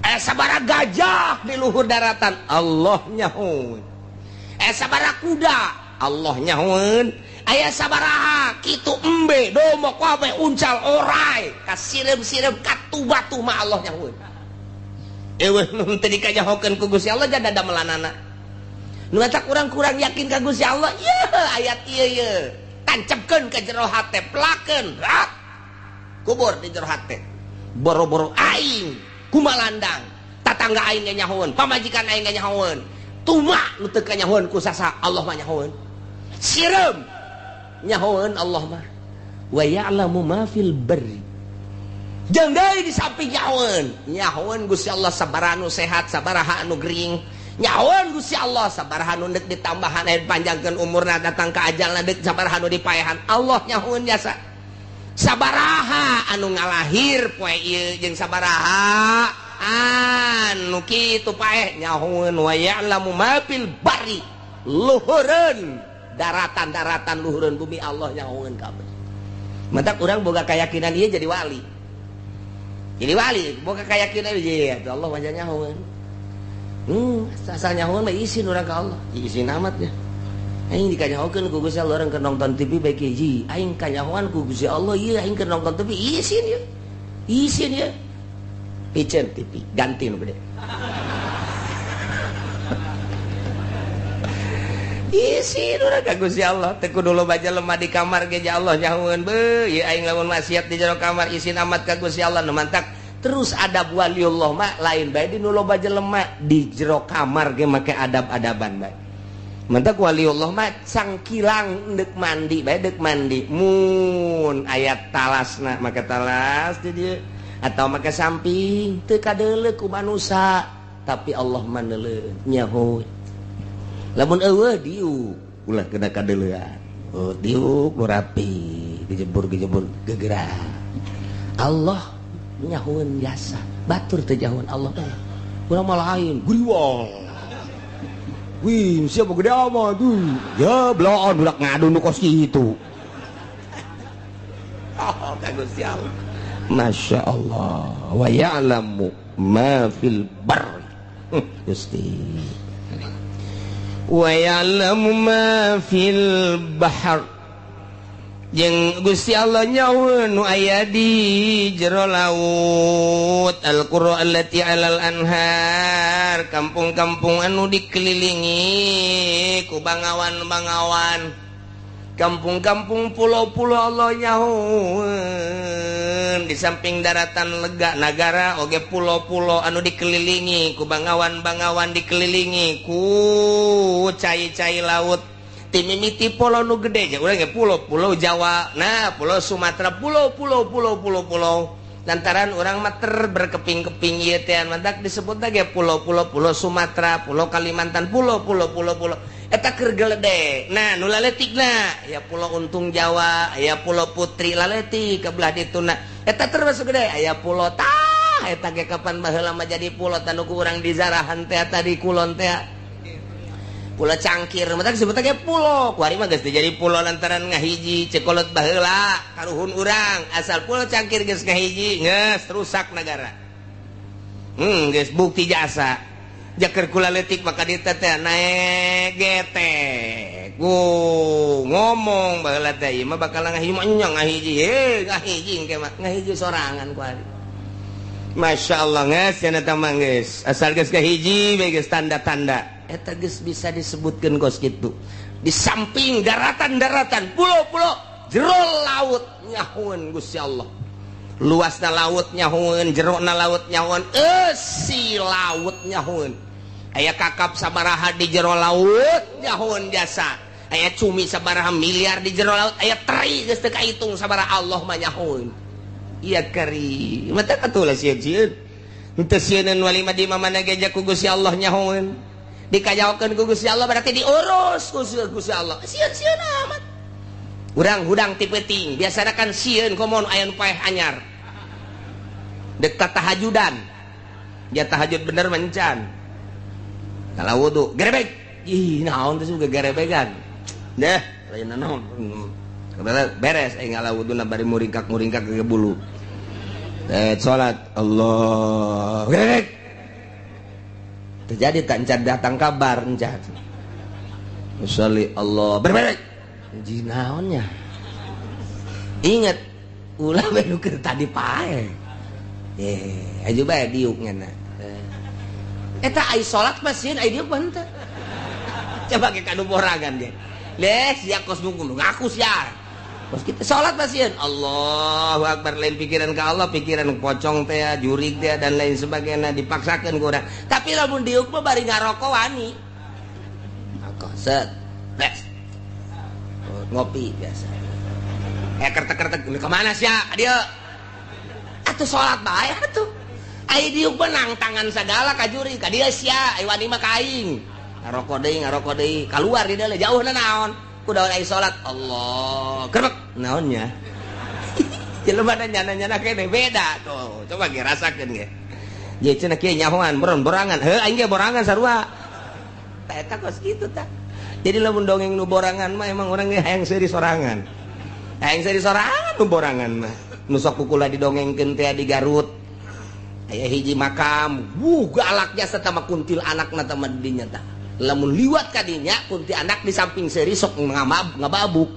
Aya sabaraha gajah di luhur daratan, Allah nyahoeun. Aya sabaraha kuda, Allah nyahoeun. Aya sabaraha kitu embe, domba, kabeh, uncal, orai, ka sireum-sireum, katu batu mah Allah nyahoeun. Euweuh nu teu dikanyahokeun ku Gusti Allah jada damelanana. Nu eta kurang-kurang yakin ka Gusti Allah. Ye ayat ieu ye tancapkeun ka jero hate, pelakeun rak kubur di jero hate. Boro-boro aing kumalandang, tatangga aing ge nyahoeun, pamajikan aing ge nyahoeun, tuma nu teu kanyahoeun ku sasa, Allah mah nyahoeun. Sireum nyahoeun Allah mah. Wa ya'lamu ma fil barri, jeung deui di samping nyahoeun, nyahoeun Gusti Allah sabaraha nu sehat, sabaraha anu gering. Nyahoeun Gusti Allah sabaraha nu deuk ditambahan aya panjangkeun umurna, datang ka ajalna deuk sabaraha nu dipaehan. Allah nyahoeun jasa sabaraha anu ngalahir poe ieu jeung sabaraha Anu kitu paeh nyahoeun wa ya'lamu ma fil barri, luhureun daratan-daratan, luhureun bumi, Allah nyahoeun kabeh. Matak urang boga keyakinan ieu jadi wali. Jadi wali boga keyakinan ieu, ya Allah wajah nyahoeun. Asal nyahoeun mah isin urang ka Allah. Isin amat ya. Aing dikanyahokeun ku Gusti Allah, urang keur nonton TV bae hiji. Aing kanyahoan ku Gusti Allah ieu, aing keur nonton TV isin ya. Isin ya. Piceun TV, ganti nu gede. Isin urang ka Gusti Allah, teu kudu loba jelema di kamar ge Allah nyahoeun beuh, ieu aing lamun maksiat di jero kamar isin amat ka Gusti Allah. Nu mantak terus adab waliullah mah lain bae di nu loba jelema, di jero kamar ge make adab-adaban bae. Mantak waliullah mah cangkilang deuk mandi bae, deuk mandi mun aya talasna make talas di dieu atau make samping, teu kadeuleu ku manusa tapi Allah mah neuleuh nyaho. Lamun eueuh diuk ulah kena kadeuleuan, oh diuk nu rapi, gejebur-gejebur gegerak, Allah nyahoeun jasa batur teu nyahoeun Allah. Urang mah lain guriwang. Wih, siapa gede amat tuh? Ya, bloon budak ngadu nu kos kitu. Oh, ka Gusti Allah. Masya Allah. Wa ya'lamu ma fil barri. Gusti. Wa ya'lamu ma fil bahr. Jeung Gusti Allah nyahoeun nu aya di jero laut. Al-qura allati 'alal anhar, kampung-kampung anu dikelilingi ku bangawan-bangawan, kampung-kampung, pulau-pulau, Allah nyahoeun. Di samping daratan lega nagara oge pulau-pulau anu dikelilingi ku bangawan-bangawan, dikelilingi ku cai-cai laut. Timimiti pulau nu gede ja urang ge pulau, Pulau Jawa, nah Pulau Sumatera, pulau pulau pulau pulau pulau, lantaran urang mah ter berkeping-keping ieu teh, mantak disebut ge pulau-pulau, Pulau Sumatera, Pulau Kalimantan, pulau pulau pulau pulau eta keur gelede. Nah, nu laletikna ya Pulau Untung Jawa, aya Pulau Putri laletik ke belah dituna, eta termasuk gede. Aya pulau tah eta ge kapan baheula mah jadi pulau tanu ku urang di zarahan teh tadi kulon teh, Pulau Cangkir, matak disebut ge pulau. Kuari mah geus jadi pulau lantaran ngahiji. Cekolot baheula karuhun urang, asal Pulau Cangkir geus ngahiji geus rusak negara. Geus bukti jasa jaker kula leutik maka dieu teh naek getek. Ngomong baheula teh ieu mah bakal ngahiji mah nya ngahiji, heh ngahiji engke mah ngahiji sorangan kuari. Masya Allah, geus cenah eta mah geus asal geus ngahiji bae geus tanda-tanda eta geus bisa disebutkeun kos kitu. Di samping daratan-daratan, pulau-pulau, jero laut nyahoeun Gusti Allah. Luasna laut nyahoeun, jerona laut nyahoeun, eusi laut nyahoeun. Aya kakap sabaraha di jero laut nyahoeun jasa. Aya cumi sabaraha miliar di jero laut, aya teri geus teu kahitung sabaraha, Allah mah nyahoeun. Iya kari mata katulah sieun-sieun. Henteu sieuneun wali mah di mana ge ku Gusti Allah nyahoeun. Dikajaokeun ku Gusti Allah berarti diurus ku Gusti Allah. Sieun-sieun amat. Urang hudang ti peuting, biasana kan sieun komo aya nu paeh anyar. Dek tahajudan. Ya tahajud bener mencan. Kalau wudu, gerebek. Ih, naon teh juga gerebegan. Deh, lain naon. Beres aing ngala wuduna bari muringkak-muringkak ke bulu. Salat Allah. Gerebek. Terjadi tak encan datang kabar encan. Usolli Allah berbalik. Jinaonnya. Ingat ulah bae nu keur tadi pae. Eh, aju bae diuk ngana. Eta ai salat mah sieun, ai diuk mah henteu. Coba ke kanu borangan ge. Leh, sia kos nunggu ngaku sia. Kos kita salat mah sieun. Allahu akbar, lain pikiran ka Allah, pikiran pocong teh, jurig teh dan lain sebagainya dipaksakeun ku urang. Tapi lamun diuk mah bari ngarokok wani. Rokok set. Bes. Ngopi biasa. Eh, kertek-kertek kemana sia? Dia atuh salat bae atuh. Ai diuk menang tangan sagala ka juri ka dieu sia, ai wani mah ka aing. Ngarokok deui, ngarokok deui, kaluar di dieu jauhna naon? Kudu ai salat Allah. Gerbek naonnya? Jelema nyana-nyana kene beda tuh. Coba ge rasakeun ge. Ye cenah kieu nyahoan boron borangan. Heuh aing ge borangan sarua. Tah eta kos kitu tah. Jadi lamun dongeng nu borangan mah emang urang ge hayang seuri sorangan. Hayang seuri sorangan nu borangan mah. Nu sok kukula didongengkeun teh di Garut. Aya hiji makam, wuh galak jasa tama kuntil anakna tama dinya tah. Lamun liwat ka dinya kunti anak di samping seuri sok ngababuk.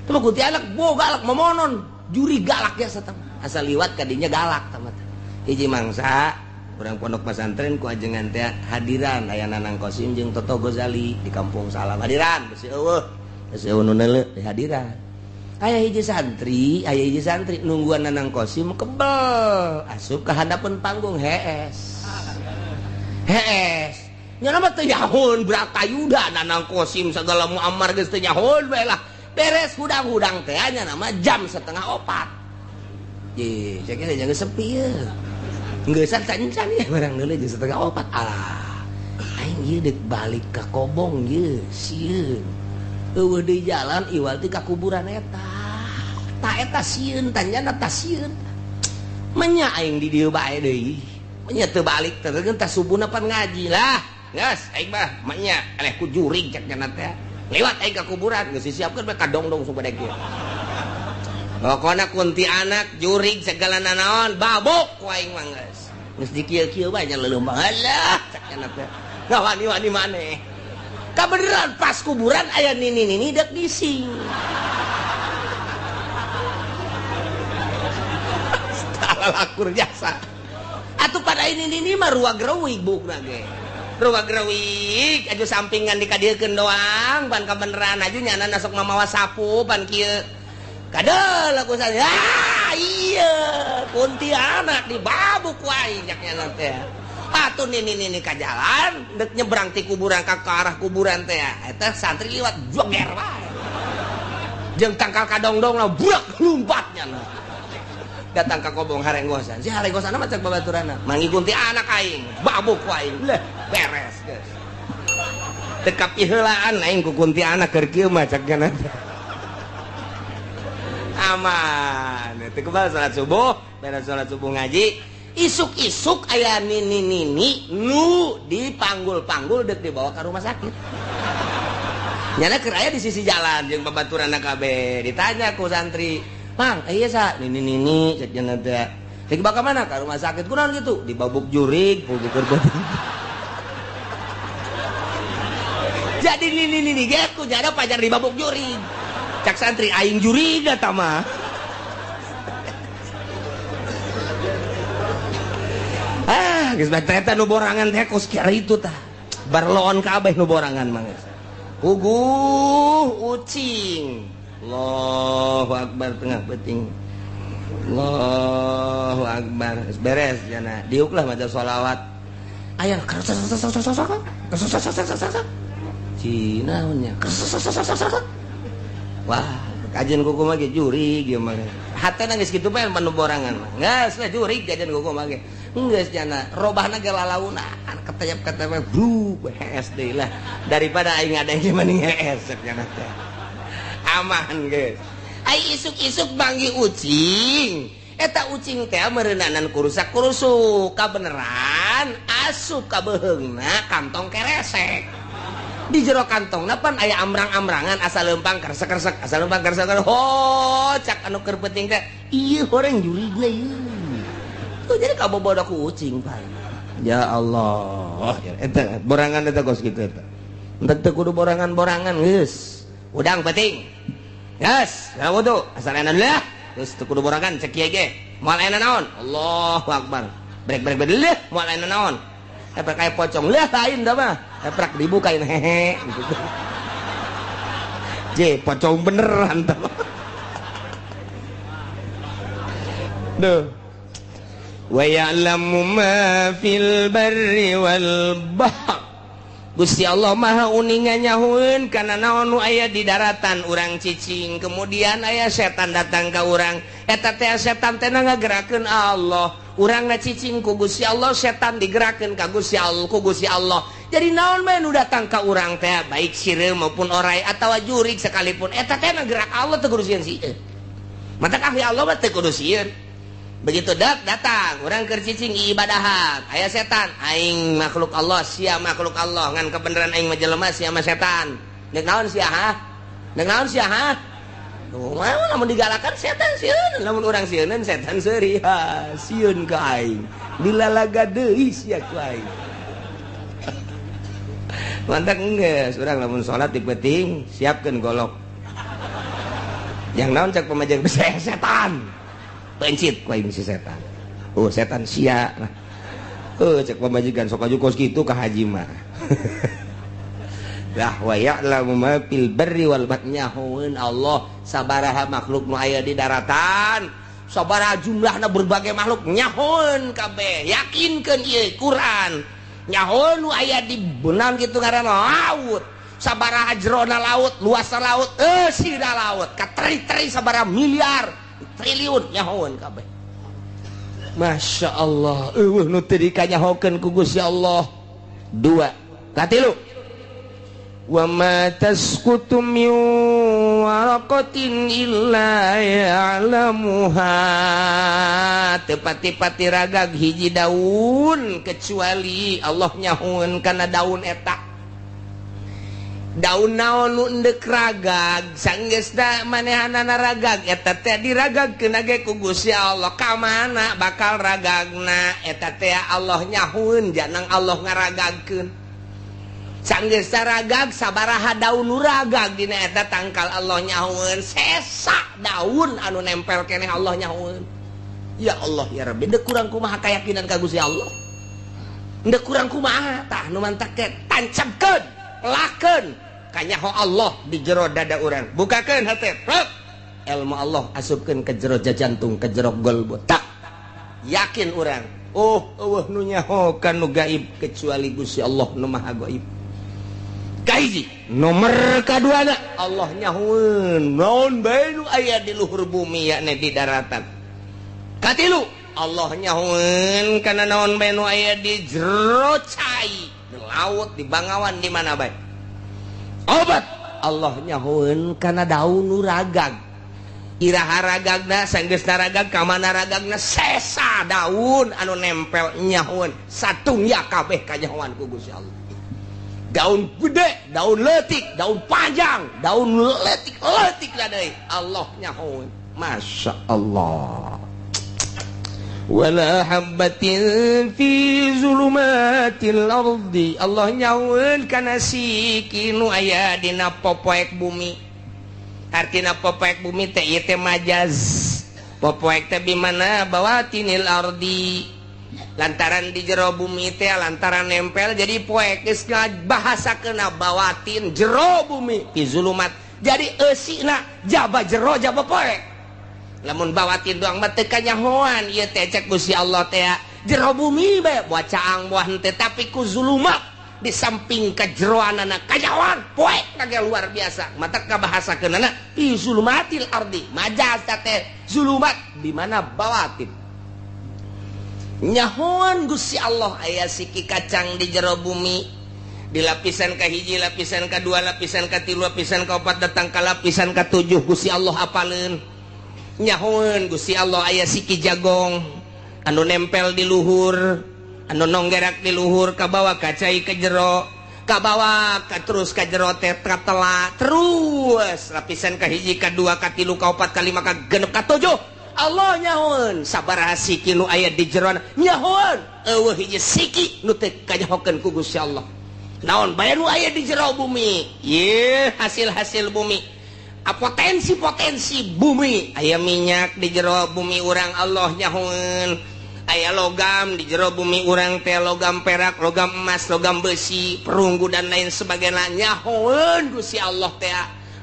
Tama kunti anak boh galak momonon, juri galak jasa tama. Asal liwat ka dinya galak tama tah. Hiji mangsa urang pondok pesantren ku ajengan teh hadiran aya Nanang Kosim jeung Toto Gozali di Kampung Salam hadiran besi eueuh besi eueuh nu neuleuh di hadiran. Aya hiji santri nungguan Nanang Kosim kebel asup ka handapeun panggung hees. Hees. Nya mah teu nyahoeun Bratayuda Nanang Kosim sagala Muammar geus teu nyahoeun bae lah. Beres hudang-hudang teh nya nama jam 3:30. Ye, saya kira jangan sepi ya. Ngeusan can-can ya barang deuleu jam 3:30. Alah. Aing ieu deuk balik ka Kobong ieu, sieun. Eueuh deui jalan iwal ti ka kuburan eta. Ta eta sieun tanyana ta sieun. Menya aing di dieu bae deui. Menya teu balik teh tah subuhna pan ngaji lah. Geus aing mah menya eleh ku jurig cek nya teh. Lewat aing ka kuburan geus disiapkeun bae kadongdong supaya kieu. Pokona kunti anak jurig segala nanaon babuk ku aing mah geus. Geus dikieu-kieu bae nya leuleum alah cek nya teh. Ngawani-wani maneh. Kabeneran pas kuburan aya nini-nini dek gising. Lakur jasa. Atuh pada ini nini mah ruag reuwig bukna ge. Ruag reuwig aju sampingan dikadiekeun doang pan kabeneran aju nyana sok mamawa sapu pan kieu. Kadel aku saya. Ah iya kuntianak dibabuk wae cak nyana teh. Atuh nini-nini ka jalan dek nyebrang ti kuburan ka arah kuburan teh eta santri liwat joger wae. Jeung tangkal kadongdong lah burak lompatnya nah. Datang ka Kobong harenggosan. Si harenggosan mah cek babaturanna. Mangi kunti anak aing, babuk ku aing. Leh, beres geus. Teu kapiheulaan aing ku kunti anak keur kieu mah cek nya. Aman. Teu kebal salat subuh, beres salat subuh ngaji. Isuk-isuk aya nini-nini nu dipanggul-panggul dek dibawa ke rumah sakit. Nyana keur aya di sisi jalan jeung babaturanna kabeh. Ditanya ku santri, "Mang, iya sa nini-nini cek cenah teh. Dek dibawa ka mana? Ka rumah sakit. Kunaon kitu? Dibabuk jurig, bukur beuteung." Jadi nini-nini ge ku nyana pajar dibabuk jurig. Cak santri aing jurig eta mah. Ah, geus bae eta nu borangan teh kos kieu tah. Barloon kabeh nu borangan mah geus. Huguh ucing. Allahu akbar tengah peuting. Allahu akbar. Geus beres jana. Diuklah maca sholawat. Aya Cina nya. Wah, kajian kuku mah ge jurig ieu mah. Hatena geus kitu bae nu borangan mah. Geus lah jurig kajian kuku mah ge. Geus jana robahna ge lalaunan ketayap-ketayap bru hees deui lah daripada aing ngadeng mending hees cek jana teh. Aman geus. Ai isuk-isuk manggih ucing. Eta ucing teh meureunanan kurusak-kurusuk kabeneran asup ka beuheungna kantong keresek. Di jero kantongna pan aya amrang-amrangan asa leumpang keresek-keresek asa leumpang keresek-keresek. Ho cak anu keur peuting teh ieu horeng jurigna ieu. Tuh jadi kabobodo ku ucing pan. Ya Allah, eta borangan eta kos kitu eta. Entek teu kudu borangan-borangan geus. Udang penting. Geus, ya wudu, asal enak lah. Geus teu kudu borangan cek kieu ge. Moal enak naon? Allahu akbar. Brek brek brek leuh moal enak naon? Eprak kayak pocong leuh lain dah mah. Eprak dibukain hehe gitu. Je, pocong beneran tah. Duh. Wa ya'lamu ma fil barri wal bahr. Gusti Allah Maha uninga nyahueun kana naon nu aya di daratan urang cicing, kemudian aya setan datang ka urang. Eta teh setan teh ngagerakeun Allah. Urang cicing ku Gusti Allah, setan digerakeun ka Gusti Allah, ku Gusti Allah. Jadi naon bae nu datang ka urang teh baik sireum maupun orai atawa jurig sekalipun eta teh gerak Allah teu kudu sieun sieun. Matak ahli Allah mah teu kudu sieun. Begitu dak datang urang keur cicing ibadahan, aya setan. Aing makhluk Allah, sia makhluk Allah, ngan kebenaran aing mah jelema, sia mah setan. Nek naon sia, ha? Nek naon sia, ha? Tuh, mau lamun digalakan setan sieun, lamun urang sieuneun setan seuri, ha, sieun ka aing. Dilalaga deui sia ku aing. Mantak geus urang lamun salat di peuting siapkeun golok. Yang naon cak pamajikan, setan. Pencit ku aing si setan. Oh, setan sia. Oh, cek pamajikan sok aju kos kitu ka haji mah. Lah, wa ya'lamu ma fil barri wal bahri, nyahoeun Allah sabaraha makhluk nu aya di daratan, sabaraha jumlahna berbagai makhluk nyahoeun kabeh. Yakinkeun ieu Quran. Nyahoeun nu aya di benang kitu ngaranna laut. Sabaraha jerona laut, luasna laut, eusina laut, kateri-teri sabaraha miliar, triliun nyahoeun kabeh. Masya Allah, eueuh nu teu dikanyahokeun ku Gusti Allah. Dua, katilu. Wa ma tasqutu min waraqatin illa ya'lamuha. Teu pati-pati ragag hiji daun kecuali Allah nyahoeun kana daun eta. Daun naon nu endek ragag, sanggeusna manehanana ragag eta teh diragagkeun ge ku Gusti Allah. Ka mana bakal ragagna eta teh Allah nyahoeun, janang Allah ngaragagkeun. Sanggeus ragag, sabaraha daun nu ragag dina eta tangkal Allah nyahoeun, sesa daun anu nempel keneh Allah nyahoeun. Ya Allah ya Rabbi, dek kurang kumaha keyakinan ka Gusti Allah? Dek kurang kumaha? Tah, nu mantak teh tancapkeun, lakeun kanyaho Allah di jero dada urang. Bukakeun hate, prok. Ilmu Allah asupkeun ke jero jantung, ke jero golbu. Tak yakin urang, oh, eueuh nu nyaho nu gaib kecuali Gusti Allah nu Maha Gaib. Kahiji, nomor kaduana, Allah nyahoeun naon bae nu aya di luhur bumi, yakni di daratan. Katilu, Allah nyahoeun kana naon bae nu aya di jero cai, di laut, di bangawan, di mana bae. Opat, Allah nyahoeun kana daun nu ragag, iraha ragagna, sanggeusna ragag ka mana ragagna, sesa daun anu nempel nyahoeun. Satungya kabeh kanyahoan ku Gusti Allah. Daun gede, daun leutik, daun panjang, daun leutik leutik lah deui Allah nyahoeun. Masya Allah. Wala habbatin fi zulumatil ardi, Allah nyahoeun kana siki nu aya dina popoek bumi. Artina popoek bumi teh ieu teh majaz. Popoek teh bimana bawatinil ardi, lantaran di jero bumi teh, lantaran nempel jadi poek, geus bahasa kena bawatin jero bumi, fi zulumat, jadi eusina jaba jero jaba poek. Lamun bawatin doang mah teu kanyahoan ieu teh. Cek Gusti Allah teh jero bumi bae, buah caang, buah henteu, tapi ku zulumat di samping kejeroanana kanyahoan poek kage luar biasa. Mata kabahasakeunana fi zulumatil ardi, majaz teh zulumat di mana bawatin. Nyahoan Gusti Allah aya siki kacang di jero bumi, di lapisan kahiji, lapisan kedua, lapisan katilu, lapisan keempat, datang ke lapisan ketujuh Gusti Allah apaleun. Nyahoan Gusti Allah aya siki jagong anu nempel di luhur, anu nonggerak di luhur, kabawa kacai ke jero, kabawa ka terus ka jero teh katela terus lapisan kahiji, kadua, katilu, kaopat, kalima, ka genep, katujuh. Allah nyahoan sabaraha siki nu aya di jeroan nyahoan. Eueuh hiji siki nu teu kanyahokeun ku Gusti Allah naon bae nu aya di jero bumi. Ye, hasil-hasil bumi, potensi-potensi bumi, aya minyak di jero bumi urang Allah nyahoan, aya logam di jero bumi urang teh, logam perak, logam emas, logam besi, perunggu, dan lain sebagainya. Nyahoan Gusti Allah teh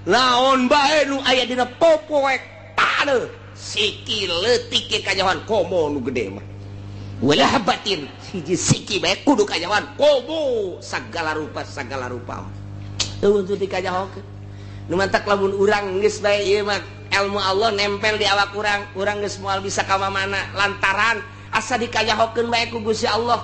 naon bae nu aya dina popoek taneuh, siki leutik ge kanyahoan, komo nu gede mah. Wala habbatin, hiji siki bae kudu kanyahoan, komo sagala rupa, sagala rupa eueuh teu dikanyahokeun. Nu mantak lamun urang geus bae ieu mah ilmu Allah nempel di awak urang, urang geus moal bisa ka mana lantaran asa dikanyahokeun bae ku Gusti Allah.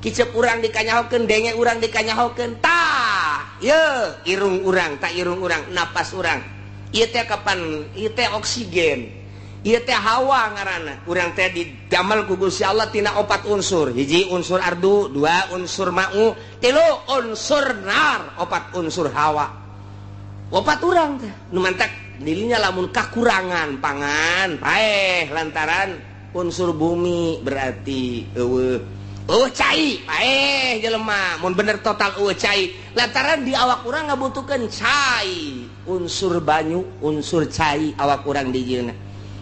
Kicep urang dikanyahokeun, denge urang dikanyahokeun. Tah, ye irung urang, tak irung urang, napas urang ieu teh kapan ieu teh oksigen. Ieu teh hawa ngaranna. Urang teh didamel ku Gusti Allah tina opat unsur. Hiji unsur ardu, dua unsur ma'u, tilu unsur nar, opat unsur hawa. Opat urang teh. Nu mantak dirinya lamun kakurangan pangan, paeh lantaran unsur bumi berarti eueuh. Eueuh cai, paeh jelema. Mun bener total eueuh cai, lantaran di awak urang ngabutuhkeun cai. Unsur banyu, unsur cai awak urang dijieunna.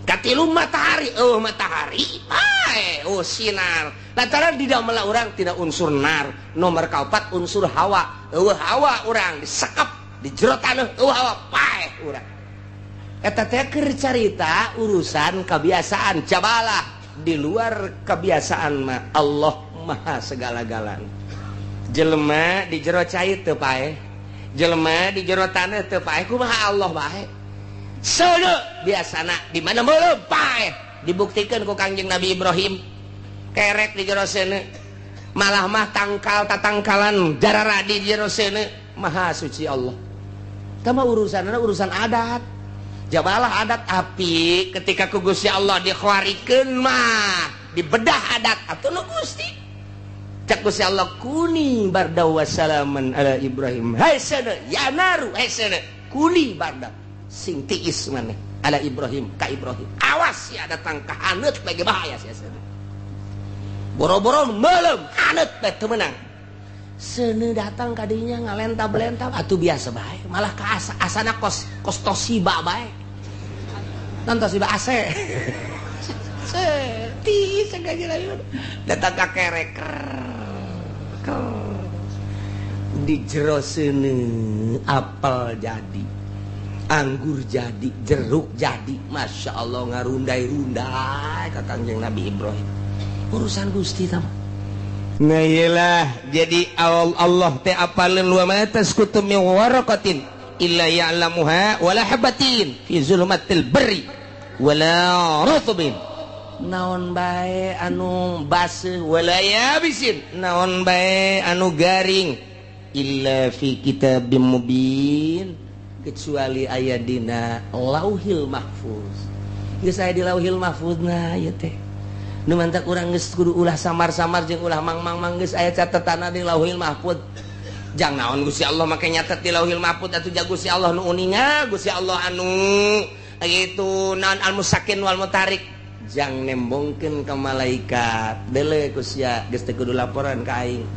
Katilu matahari, eueuh matahari, paeh, eueuh sinar. Lantaran di dalam urang tidak unsur nar. Nomor kaopat unsur hawa, eueuh hawa urang disekep di jero taneuh, eueuh hawa paeh urang. Eta teh keur carita urusan kebiasaan jabalah, di luar kebiasaan mah Allah maha segala-galana. Jelema di jero cai teu paeh, jelema di jero taneuh teu paeh, kumaha Allah bae. Seuneu biasana di mana meuleum paeh, dibuktikan ku Kangjeng Nabi Ibrahim kerek di jero seuneu, malah mah tangkal tatangkalan jarara di jero seuneu. Maha suci Allah. Tama urusanna urusan adat. Jabalah adat api ketika ku Gusti Allah dikhawarikeun mah dibedah adat atuh nu Gusti. Cak Gusti Allah kuni barda wassalaman ala Ibrahim. Hai seuneu ya naru, hai seuneu kuni barda sing tiis maneh ala Ibrahim ka Ibrahim. Awas ya datang ka haneut bagi bahaya sia seuneu. Boro-boro meuleum haneut bae teu meunang. Seuneu datang kadinya ngalentab-lentab atuh biasa bae, malah ka asa, asana kos kos Toshiba bae. Non Toshiba AC. Ti sengaja datang ka kerek. Di jero seuneu apel jadi, anggur jadi, jeruk jadi, masya Allah ngarundai-rundai ka Kangjeng Nabi Ibrahim. Urusan Gusti tah. Nah iyalah, jadi Allah teh apaleun wa ma tasqutu min waraqatin illa ya'lamuha wala habatin fi zulumatil barri wala rutbin, naon bae anu baseuh, wala yabisin, naon bae anu garing, illa fi kitabim mubin, kecuali aya dina Lauhil Mahfuz. Geus aya di Lauhil Mahfuz. Nah ieu teh nu mantak urang geus kudu ulah samar-samar jeung ulah mang-mang-mang, geus aya catetanna di Lauhil Mahfuz. Jang naon Gusti Allah make nyatet di Lauhil Mahfuz atuh? Ja Gusti Allah nu uninga, Gusti Allah anu gitu naon al musakin wal mutarik, jang nembongkeun ka malaikat deuleu ku sia geus teu kudu laporan ka aing.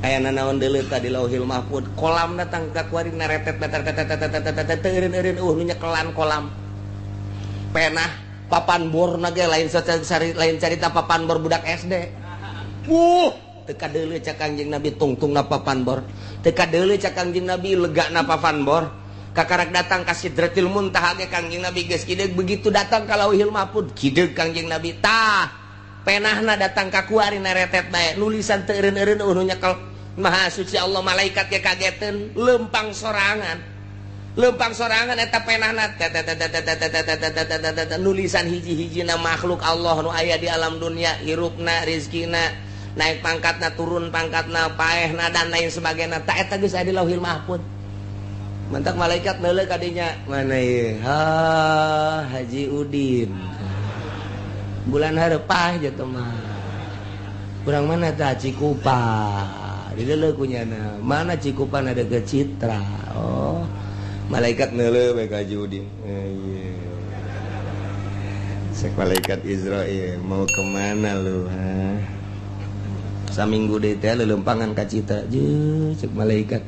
Aya nanaon deuleu tadi Lauhil Mahfuz. Kolam datang ka kuari naretet teu eureun-eureun, nu nyekelan kolam penah papan bor ge lain, lain carita papan bor budak SD. Teu kadeuleu cak Kangjeng Nabi tungtungna papan bor, teu kadeuleu cak Kangjeng Nabi legana papan bor. Kakarak datang ka Sidratil Muntaha ge Kangjeng Nabi geus kideug. Begitu datang ka Lauhil Mahfuz kideug Kangjeng Nabi. Tah penahna datang ka kuari naretet bae, nulisan teu eureun-eureun, nu nyekel. Maha suci Allah, malaikat ge kageteun, lempang sorangan, lempang sorangan eta penahna nulisan hiji-hijina makhluk Allah nu aya di alam dunia, hirupna, rizkina, naik pangkatna, turun pangkatna, paehna, dan lain sebagainya. Tak eta geus aya di Lauhil Mahfuz. Mantak malaikat neuleuh kadinya, mana ieu? Ha, Haji Udin bulan hareup gitu mah kurang mana tah Cikupa dideuleu kunyana mana Cikupa ada ke Citra. Oh, malaikat neuleuh bae ka Haji Udin. Eh, iya. Sek malaikat Israel, mau kemana lu, ha? Saminggu deui teh leuleumpangan ka Citra. Je cek malaikat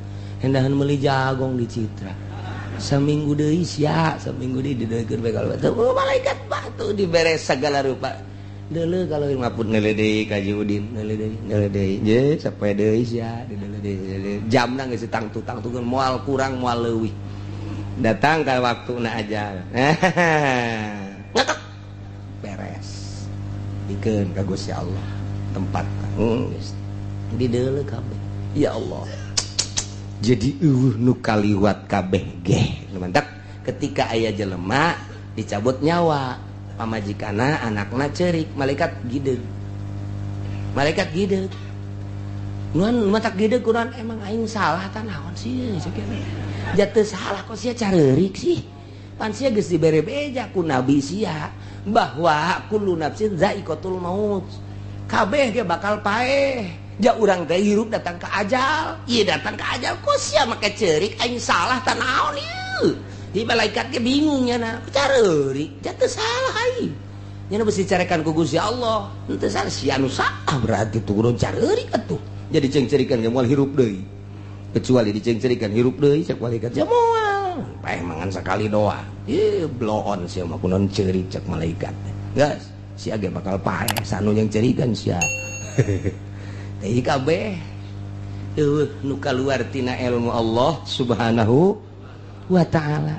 hendahan meuli jagong di Citra saminggu deui sia, saminggu deui dideuleukeun bae. Kalau oh, malaikat batu dibere segala rupa deuleu kalau maput neuleuh deui ka Haji Udin, neuleuh deui, neuleuh deui, je sapoe deui sia dideuleuh deui, jamna geus tangtu tangtukeun moal kurang moal leuwih. Datang ka waktuna aja ngetok beres dikeun ka Gusti Allah tempat geus dideuleu kabeh. Ya Allah, jadi eueuh nu kaliwat kabeh geh. Mantap ketika aya jelema dicabut nyawa, pamajikana anakna cerik, malaikat gideg, malaikat gideg nuan matak gideg kuran emang aing salah ta naon sih? Jatuh salah kok sia careurik sih. Pan sia geus dibere beja ku nabi sia bahwa kullu nafsin zaiqatul maut. Kabeh ge bakal paeh. Ja urang teh hirup datang ke ajal. Ieu datang ke ajal kok sia make ceurik aing salah tah naon ieu. Di malaikat ge bingung nya ku careurik. Ja teu salah aing. Nya besi carekan ku Gusti Allah. Henteu salah sia nu salah berarti turun careurik atuh. Jadi cengcerikan ge moal hirup deui. Kecuali dicengcerikan hirup deui cek malaikat ja moal. Paeh mangan sakali doang. Ih bloon sia mah kunaon ceurik cek malaikat. Geus sia ge bakal paeh sanu yang cerikan sia. Teh kabeh eueuh nu kaluar tina ilmu Allah Subhanahu wa ta'ala.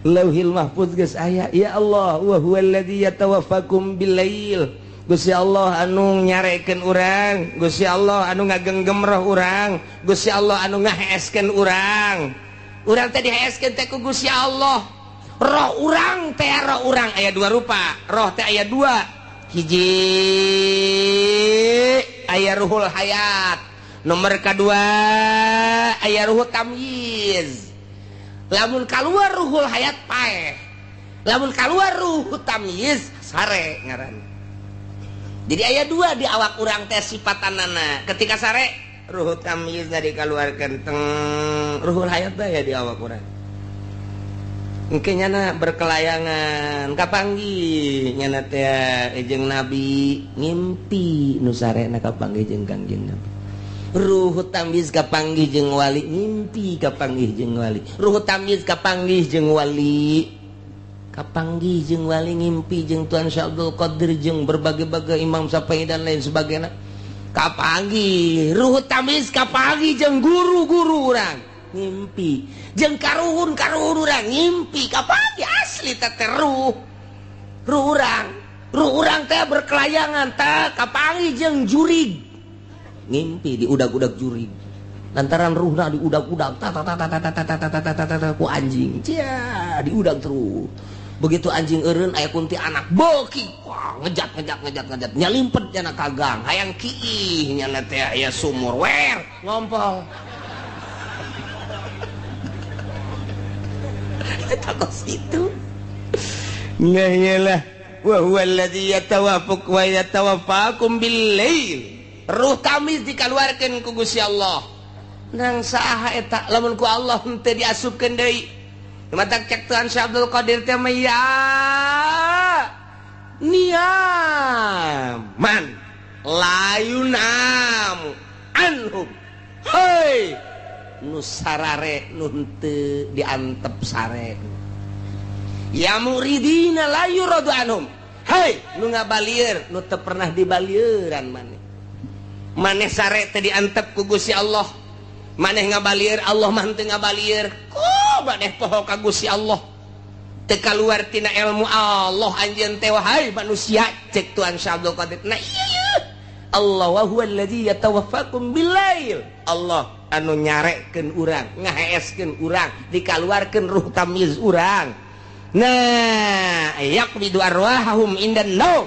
Lauhil Mahfuz geus aya ya Allah wa huwallazi yatawaffakum billail. Gusti Allah anu nyarekeun urang, Gusti Allah anu ngagenggem roh urang, Gusti Allah anu ngaheeskeun urang. Urang teh diheeskeun teh ku Gusti Allah. Roh urang teh roh urang aya dua rupa. Roh teh aya dua. Hiji aya ruhul hayat, nomor kedua aya ruhul tamyiz. Lamun keluar ruhul hayat paeh, lamun keluar ruh tamyiz sare ngaran. Jadi aya dua di awak urang teh sifatanana. Ketika sare ruh tamyiz dikeluarkan teng ruhul hayat ya di awak urang. Engke nyana berkelayangan kapanggih nyana teh jeung nabi ngimpi nu sarena kapanggih jeung Kangjeng Nabi. Ruh tamyiz kapanggih jeung wali ngimpi kapanggih jeung wali. Ruh tamyiz kapanggih jeung wali. Kapanggih jeung wali ngimpi jeung Tuan Syekh Abdul Qadir jeung berbagai-bagai Imam Syafi'i dan lain sebagainya. Kapanggih ruh tamyiz kapanggih jeung guru-guru urang ngimpi jeung karuhun-karuhun urang ngimpi kapanggih asli teh ruh. Ruh urang teh berkelayangan teh kapanggih jeung jurig. Ngimpi di udag-udag jurig. Lantaran ruhna diudag-udag ta ta ta ta ta ta ta ta ta ta ta ku anjing. Cia, diudag terus. Begitu anjing eureun aya kunti anak beuki wah ngejat ngejat ngejat ngejat nyalimpet nyana ka gang hayang kiih nyana teh aya sumur wer ngompol. Eta kos kitu. Nah iyalah wa huwallazi yatawaffaq wa yatawaffakum bil-lail. Ruh tamyiz dikaluarkeun ku Gusti Allah. Nang saha eta lamun ku Allah henteu diasupkeun deui. Matak cek Tuhan Syekh Abdul Qadir teh ya niaman layunam anhum. Hei nu sarare nu henteu diantep sare. Ya muridina la yuradu anhum. Hei nu ngabalieur nu teu pernah dibalieuran maneh. Maneh sare teh diantep ku Gusti Allah. Maneh ngabalieur Allah mah henteu ngabalieur. Ku maneh poho ka Gusti Allah. Teu kaluar tina ilmu Allah anjeun teh wahai manusia cek Tuhan Syekh Abdul Qadir. Nah iya Allah wa huwallazi yatawaffakum billail. Allah anu nyarekeun urang, ngaheeskeun urang, dikaluarkeun ruh tamyiz urang. Nah, yaqbidu arwahahum indan naum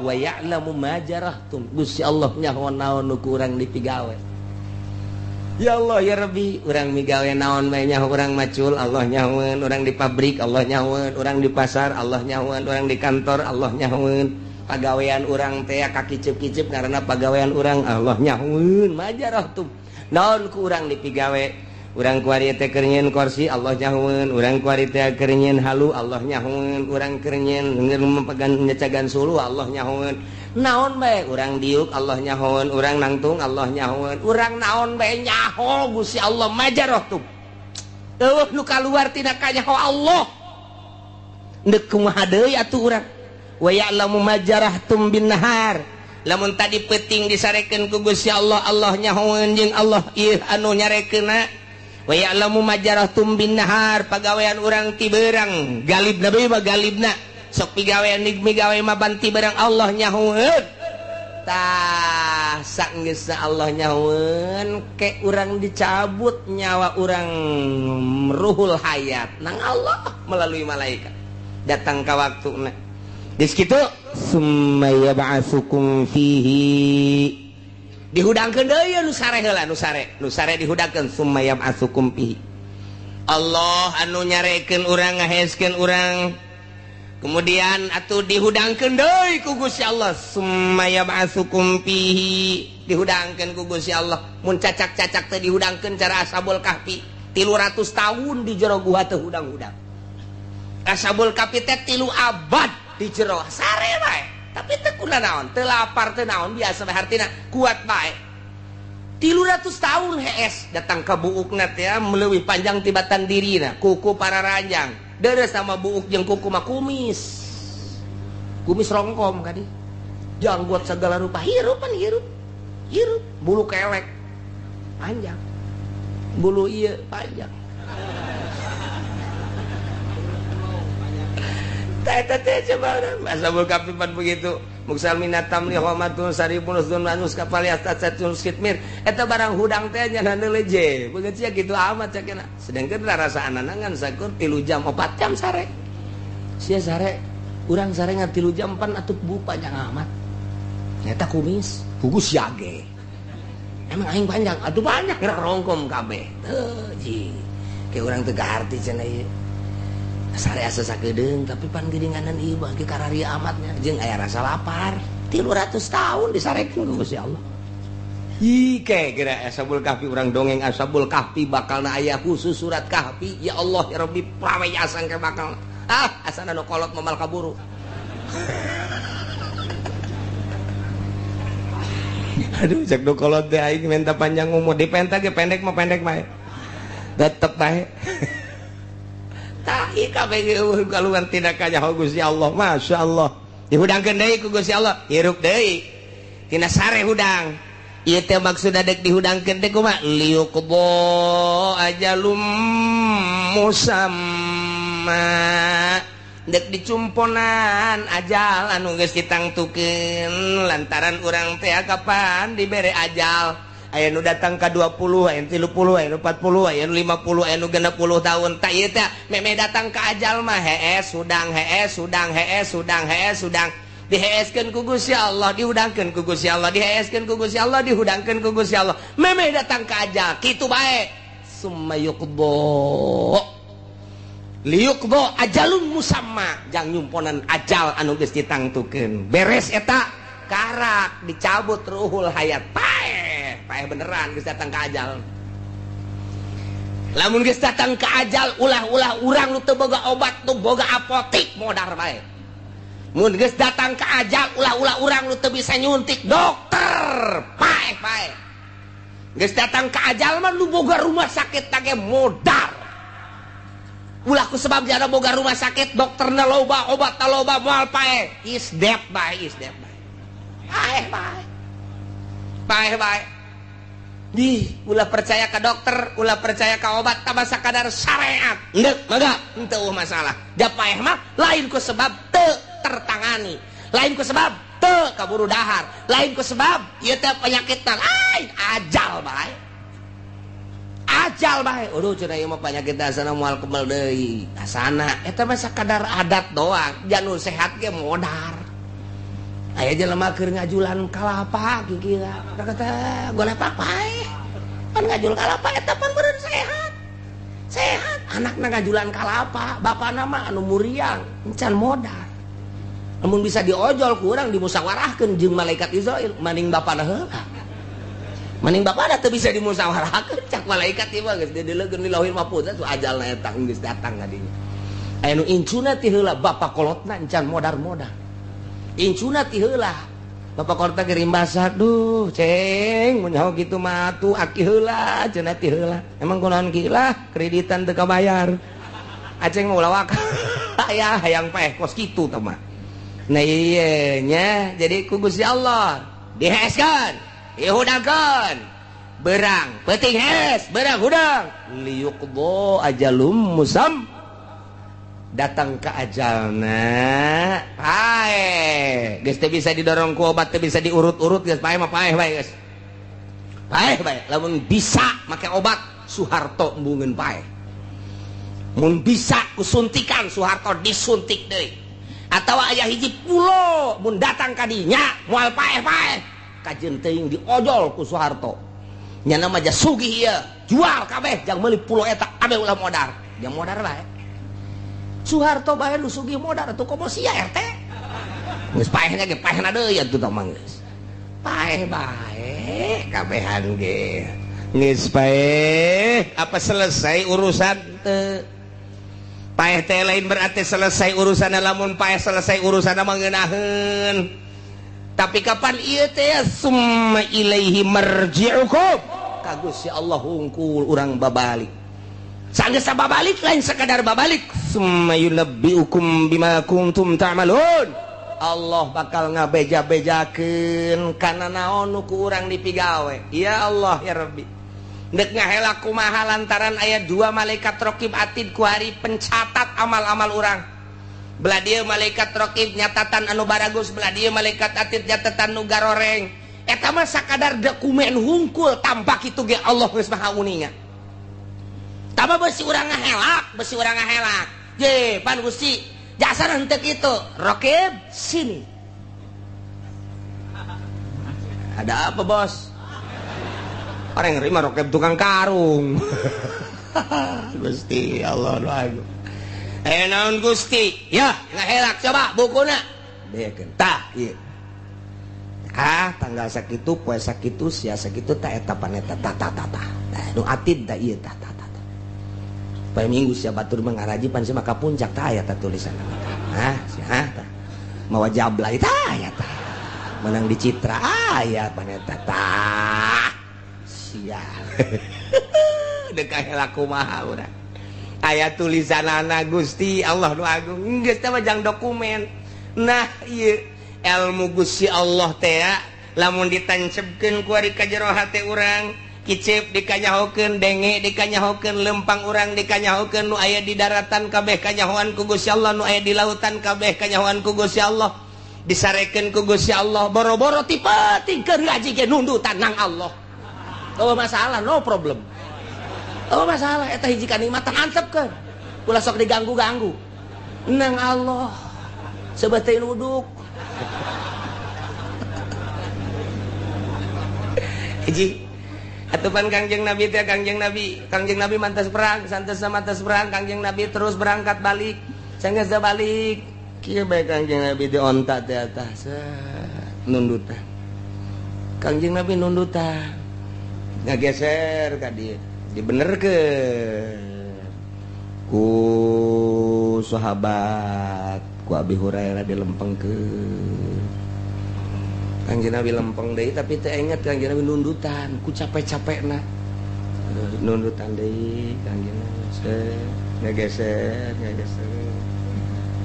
wa ya'lamu ma jarahtum. Gusti Allah nyaho naon nu ku urang dipigawe. Ya Allah ya Rabbi, urang migawe naon bae nyaho urang macul Allah nyahoeun, urang di pabrik Allah nyahoeun, urang di pasar Allah nyahoeun, urang di kantor Allah nyahoeun. Pagawean urang teh kakiceup-kiceup karena pagawean urang Allah nyahoeun. Majarahtum. Naon ku urang dipigawe? Urang kuari teh keur nyieun kursi Allah nyahoeun, urang kuari teh keur nyieun halu Allah nyahoeun, urang keur nyieun nyecagan suluh Allah nyahoeun. Naon bae urang diuk Allah nyahoeun, urang nangtung Allah nyahoeun, urang naon bae nyaho Gusti Allah majarahtum. Eueuh nu kaluar tina kanyaho Allah. Deuk kumaha deui atuh urang? Wa ya'lamu ma jarahtum bin nahar. Lamun tadi peuting disarekeun ku Gusti Allah, Allah nyahoeun jeung Allah ieu anu nyarekeunna. Wa ya'lamu ma jarahtum bin nahar, pagawean urang ti beurang, galibna deui mah galibna. Sok pigawean migawe mah banti beurang Allah nyahoeun. Tah sanggeusna Allah nyahoeun ke urang dicabut nyawa urang ruhul hayat nang Allah melalui malaikat. Datang ka waktuna. Geus kitu summa yab'atsukum fihi. Dihudangkeun deui nu sare heula nu sare dihudangkeun summa yab'atsukum fihi. Allah anu nyarekeun urang, ngaheskeun urang, kemudian atuh dihudangkeun deui ku Gusti Allah. Summa yab'atsukum fihi, dihudangkeun ku Gusti Allah. Mun cacak-cacak teh dihudangkeun cara Ashabul Kahfi, 300 tahun di jero gua teh hudang-hudang. Ashabul Kahfi teh 3 abad di jero, sare bae, tapi teu kuna naon, teu lapar, teu naon, biasa bae, hartina kuat bae. 300 tahun hees, datang ke buukna teh meleuwih panjang tibatan dirina, kuku pararanjang, deres sama buuk jeung kuku mah kumis, kumis rongkom kadi, janggot segala rupa, hirup pan hirup hirup, bulu kelek panjang, bulu iya panjang. Teh teh coba Ashabul Kahfi pan begitu. Muksal minat tamli homatun saribun usdun manus kapal yastatsatun skitmir. Eta barang hudang teh nya leje. Begitu ya gitu amat cakena. Sedangkan rasa anangan sakur 3 jam 4 jam sare. Sia sare, urang sare ngan 3 jam pan atuh bu panjang amat. Nyata kumis, pugus yage. Emang aing panjang, atuh banyak gerak rongkom kabeh. Teu ji. Kayak urang teu garti cenah ieu. Sare asa sakedeung, tapi pan geuninganan ieu bagi kararia amatnya jeung aya rasa lapar. 300 tahun disarekeun ku Gusti Allah. Ih, ke geura Ashabul Kahfi, urang dongeng Ashabul Kahfi bakalna aya khusus surat Kahfi. Ya Allah ya Rabbi, prawe asang ke bakal. Ah, asana nu kolot momal kaburu. Aduh, cek nu kolot teh aing minta panjang umur, dipenta ge pendek mah pendek bae. Tetep bae. Keluar tidak kanyaho Gusti Allah, Masya Allah, dihudangkeun deui ku Gusti Allah, hirup deui tina sare hudang. Ieu teh maksudna dek dihudangkeun teh kumaha? Liyuqdo ajalum musamma, dek dicumponan ajal anu geus ditangtukeun, lantaran urang teh kapan dibere ajal. Aya nu datang ka 20, aya nu 30, aya nu 40, aya nu 50, aya nu 60 tahun. Tak ieu teh meme datang ka ajal mah hees hudang, hees hudang, hees hudang, hees hudang, diheeskeun ku Gusti Allah, dihudangkeun ku Gusti Allah, diheeskeun ku Gusti Allah, dihudangkeun ku Gusti Allah, meme datang ka ajal kitu bae. Summa yuqdo liyuqdo ajalun musamma, jang nyumponan ajal anu geus ditangtukeun. Beres eta karak dicabut ruhul hayat, paeh paeh beneran geus datang ka ajal. Lamun geus datang ka ajal, ulah-ulah urang nu teu boga obat, nu boga apotik, modar bae. Mun geus datang ka ajal, ulah-ulah urang nu teu bisa nyuntik dokter, paeh paeh. Geus datang ka ajal mah nu boga rumah sakit tage modar. Ulah ku sebab jana boga rumah sakit, dokterna loba, obatna loba, moal paeh, is dead bae, is dead bae, paeh bae, paeh bae. Di ulah percaya ke dokter, ulah percaya ke obat, tambah sakadar syariat endek mangga henteu masalah. Da paeh mah lain ku sebab teu tertangani, lain ku sebab teu kaburu dahar, lain ku sebab ieu teh penyakit lain, ajal bae, ajal bae. Aduh, cenah ieu mah penyakit asana moal kebal deui asana. Eta mah sakadar adat doang, janur sehat ge modar. Aya jelema keur ngajulan kalapa kikira kata golepak paeh, pan ngajul kalapa eta pan beureun sehat sehat. Anakna ngajulan kalapa, bapana mah anu muriang encan modal. Lamun bisa diojol kurang dimusyawarahkeun jeung malaikat Israil, maning bapana heula, maning bapana teu bisa dimusyawarahkeun. Cak malaikat ieu mah geus dideulegeun di Lauhil Mahfuz, atuh ajalna eta geus datang ka dinya. Aya nu incuna ti heula, bapa kolotna encan modar-modar, incuna ti heula, bapak kolotna ge rimbasa. Duh ceng, mun nyaho kitu mah atuh aki heula cenah ti heula. Emang kunaon ki lah, kreditan teu kabayar, aceng mah ulah waka aya hayang paeh kos kitu teh mah. Nah iya nya, jadi ku Gusti Allah diheskeun, dihudangkeun, berang peuting hes, berang hudang, liyuqdo ajalum musam, datang ke ajalna paeh. Geus teu bisa didorong ku obat, teu bisa diurut-urut, geus paeh mah paeh bae, geus paeh bae. Lamun bisa make obat, Soeharto embungeun paeh. Mun bisa ku suntikan, Soeharto disuntik deui. Atawa aya hiji pulo, mun datang ka dinya moal paeh-paeh, kajeun teuing diojol ku Soeharto. Nyana mah sugih ieu. Jual kabeh jang meuli pulau eta kabeh ulah modar. Jang modar bae. Soeharto bae nu sugih modar atuh komo sia RT. Geus paehna ge paehna deui atuh tah mah geus. Paeh bae kabehan ge. Geus paeh, apa selesai urusan teu? Paeh teh lain berarti selesai urusan, lamun paeh selesai urusan mah ngeunaheun. Tapi kapan ieu teh summa ilaihi marji'ukum. Ka Gusti Allah hungkul urang babalik. Sanggeus babalik lain sekadar babalik, summa yunabbiukum bima kuntum ta'malun. Allah bakal ngabeja-bejakeun kana naon nu ku urang dipigawe. Ya Allah ya Rabbi. Dek ngahela kumaha lantaran aya dua malaikat raqib atid kuari pencatat amal-amal urang. Belah dieu malaikat raqib nyatatan anu baragus, belah dieu malaikat atid nyatatan nu garoreng. Eta mah sakadar dokumen hungkul tampak itu ge Allah geus maha uninga. Tama besi urang ngahelak, besi urang ngahelak. Je, pan Gusti, jasa henteu kitu. Raqib sini. Ada apa, Bos? Orang yang nerima raqib tukang karung. Gusti Allah nu agung. Eh naon Gusti? Ya, ngahelak coba bukuna. Beakeun. Tah, ieu. Ah, tanggal sakitu, poe sakitu, sia sakitu tah eta paneta tah tah tah tah. Tah nu atid tah ieu tah tah tah. Poe Minggu sia batur mengaraji pan sia maka puncak tah aya tah tulisan tah. Hah, sia tah. Mawa jablay tah aya tah. Menang di Citra aya paneta tah. Sia. Dek kahelak kumaha urang. Aya tulisanana Gusti Allah nu agung. Geus teh mah jang dokumen. Nah, ieu ilmu Gusti Allah teh lamun ditancepkeun ku ari ka jero hate urang, kicep dikanyahokeun, denge dikanyahokeun, lempang urang dikanyahokeun, nu aya di daratan kabeh kanyahoan ku Gusti Allah, nu aya di lautan kabeh kanyahoan ku Gusti Allah, disarekeun ku Gusti Allah, boro-boro tipe tingker ngaji ge nundutan nang Allah. Oh masalah, no problem. Oh masalah, eta hiji kanikmatan antepkeun. Ulah sok diganggu-ganggu. Nang Allah. Sebetulnya nuduk. Hiji. Atupan Kangjeng Nabi teh Kangjeng Nabi mantas perang, santos mantas perang, Kangjeng Nabi terus berangkat balik. Sanggeus balik, kieu bae Kangjeng Nabi di onta teh atas. Nundutan. Kangjeng Nabi nundutan. Ngageser ka dieu, dibenerkeun ku sahabat, ku Abi Hurairah dilempengkeun. Kangjeng Nabi lempeng deui tapi teu inget Kangjeng Nabi nundutan ku capek-capekna. Nundutan deui Kangjeng Nabi ngageser, ngageser.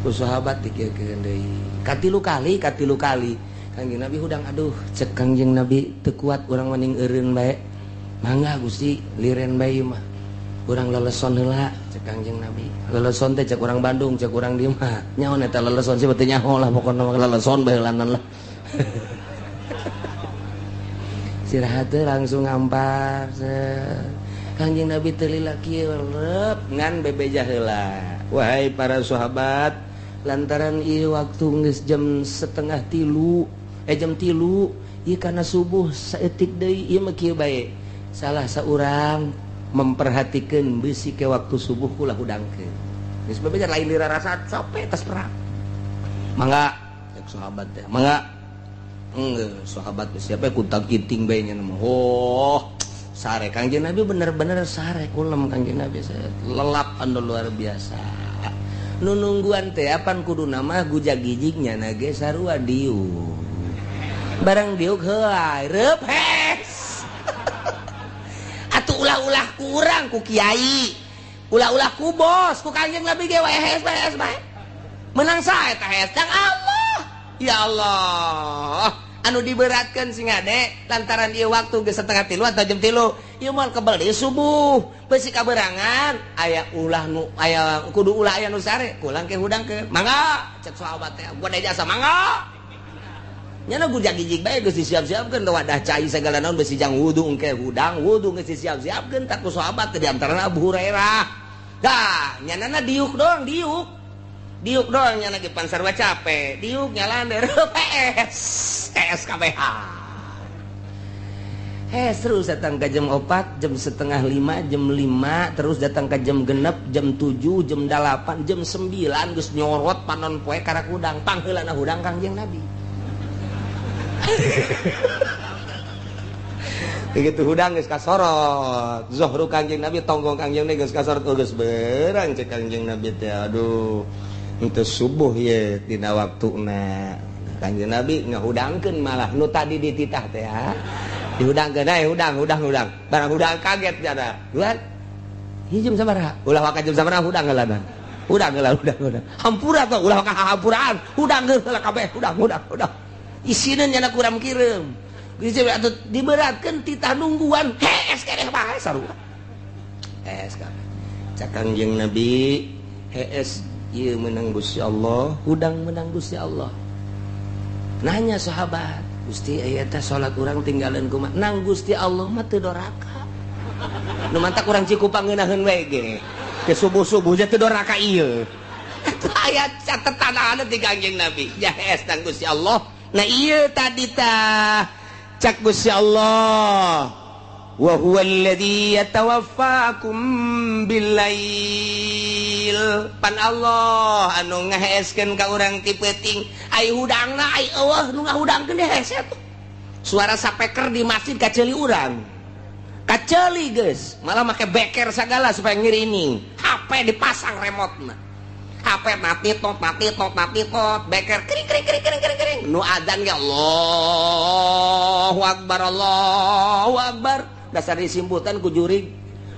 Ku sahabat dikieukeun deui. Katilu kali, katilu kali. Kangjeng Nabi hudang aduh, cek Kangjeng Nabi teu kuat urang maning eureun bae. Mangga Gusti liren bae mah. Urang leleson heula cek Kangjeng Nabi. Leleson teh cek urang Bandung, cek urang dieu mah. Nyaho eta leleson sih teu nyaho lah pokona mah leleson bae heulanan lah. Istirahat teh langsung ngampar. Kangjeng Nabi teu lila kieu rep ngan bebeja heula. Wahai para sahabat, lantaran ieu waktu geus jam 2:30, jam 3, ieu kana subuh saeutik deui ieu mah kieu bae. Salah seorang memperhatikan besi ke waktu subuh ulah hudangkeun. Geus bebeja lain dirasa capek tas perang. Mangga cek sahabat teh, mangga. Enggeus sahabat siapa kuntang kinting bae nya mah. Oh, sare Kangjeng Nabi bener-bener sare kulem Kangjeng Nabi lelap anu luar biasa. Nu nungguan teh apan kuduna mah gujag-gijig nyana ge sarua diuk. Barang diuk heuay reup hes. Atuh ulah-ulah ku urang ku kiai. Ulah-ulah ku bos, ku Kangjeng Nabi ge wae hes bae hes bae. Menang sae eta hes jang Allah. Ya Allah. Anu diberatkan sing ade lantaran ieu waktu geus 2:30 atau jam 3. Ieu moal kebel deui subuh. Beusi kaberangan aya ulah nu aya kudu ulah aya nu sare, kulang ke hudang ke. Mangga cek sahabat teh, gua jasa mangga. Nyana gujag-gijig bae geus disiap-siapkeun wadah cai sagala naon besi jang wudu engke hudang wudu geus disiap-siapkeun tak ku sahabat teh di antarana Abu Hurairah. Dah, nyanana diuk doang, diuk. Diuk doang nyana ge pan sarua capek, diuk nyalander PS, SKBH. Hees, terus datang ke jam 4, jam 4.30, jam 5, terus datang ke jam 6, jam 7, jam 8, jam 9 geus nyorot panon poe karak hudang, pangheulana hudang Kangjeng Nabi. Begitu hudang geus kasorot, zuhru Kangjeng Nabi, tonggong Kangjeng Nabi geus kasorot, oh, geus berang cek Kangjeng Nabi teh, aduh, henteu subuh ye dina waktuna. Kangjeng Nabi ngahudangkeun malah nu tadi dititah teh ya. Dihudangkeun aya hudang hudang hudang. Barang hudang kaget jana. Duan. Hiji jam sabaraha? Ulah waka jam sabaraha hudang heula. Hudang heula hudang hudang. Hampura tuh ulah waka hampuraan. Hudang heula kabeh hudang hudang hudang. Isina nyana kuram kireum. Geus atuh diberatkeun titah nungguan. Hees keneh bae sarua. Hees kabeh. Cak Kangjeng Nabi, hees ieu meunang Gusti Allah, hudang meunang Gusti Allah. Nanya sahabat, Gusti aya teh salat urang tinggalan kumaha? Nang Gusti Allah mah teu doraka. Nu mantak urang Cikupang ngeunaheun we ge. Ke subuh-subuh teh teu doraka ieu. Eta aya catetan anu ti Kangjeng Nabi. Ya hees nang Gusti Allah. Nah ieu tadi tah cak Gusti Allah. Wa huwa alladzi yatawaffakum billail. Pan Allah anu ngaheeskeun ka urang ti peuting, ai hudangna ai eueuh nu ngahudangkeun hese tuh. Suara sapeker di masjid kaceuli urang. Kaceuli geus, malah make beker sagala supaya ngirining. HP dipasang remote-na. HP mati tot mati tot mati tot, beker kering kering kering kering kering kering. Nu adzan ge Allahu Akbar Allahu Akbar. Dasar disimputan ku jurig.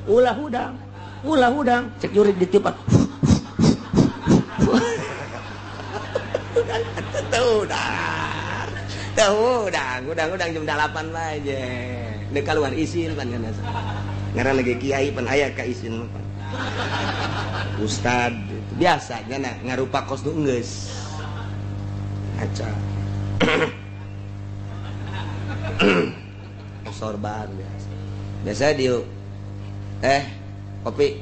Ulah hudang. Ulah hudang, cek jurig ditiupan. Tuh hudang. Tuh hudang, hudang-hudang jam 8 bae je. Deuk kaluar isin pan kana. Ngaran lagi kiai pan aya ka isin pan. Ustad biasa nya ngarupa kos nu geus. Aca. Sorban biasa. Biasa dieu kopi.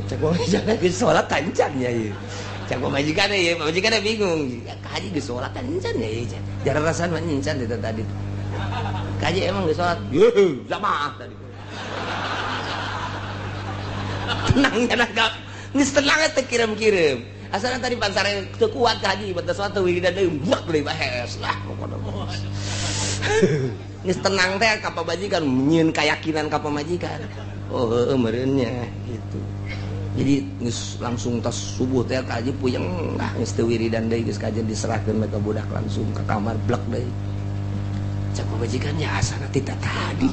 Cek majikan geus salat kancan ya ieu. Cek majikan ieu, majikan bingung. Ya kaji geus salat kancan ya ieu. Jarang rasaan mah encan itu tadi. Kaji emang geus salat. Yeuh, jamaah tadi. Tenang nya geus tenang teh kirim-kirim. Asalna tadi pansare teu kuat ka haji batas salat wiridan deui buak deui bahes lah pokona. Geus tenang teh ka pamajikan nyieun keyakinan ka pamajikan. Oh heueuh meureun nya gitu. Jadi geus langsung tas subuh teh ka haji puyeng lah geus teu wiridan deui geus kajen diserahkeun ka budak langsung ka kamar blek deui. Cak pamajikan nya asana ti tadi.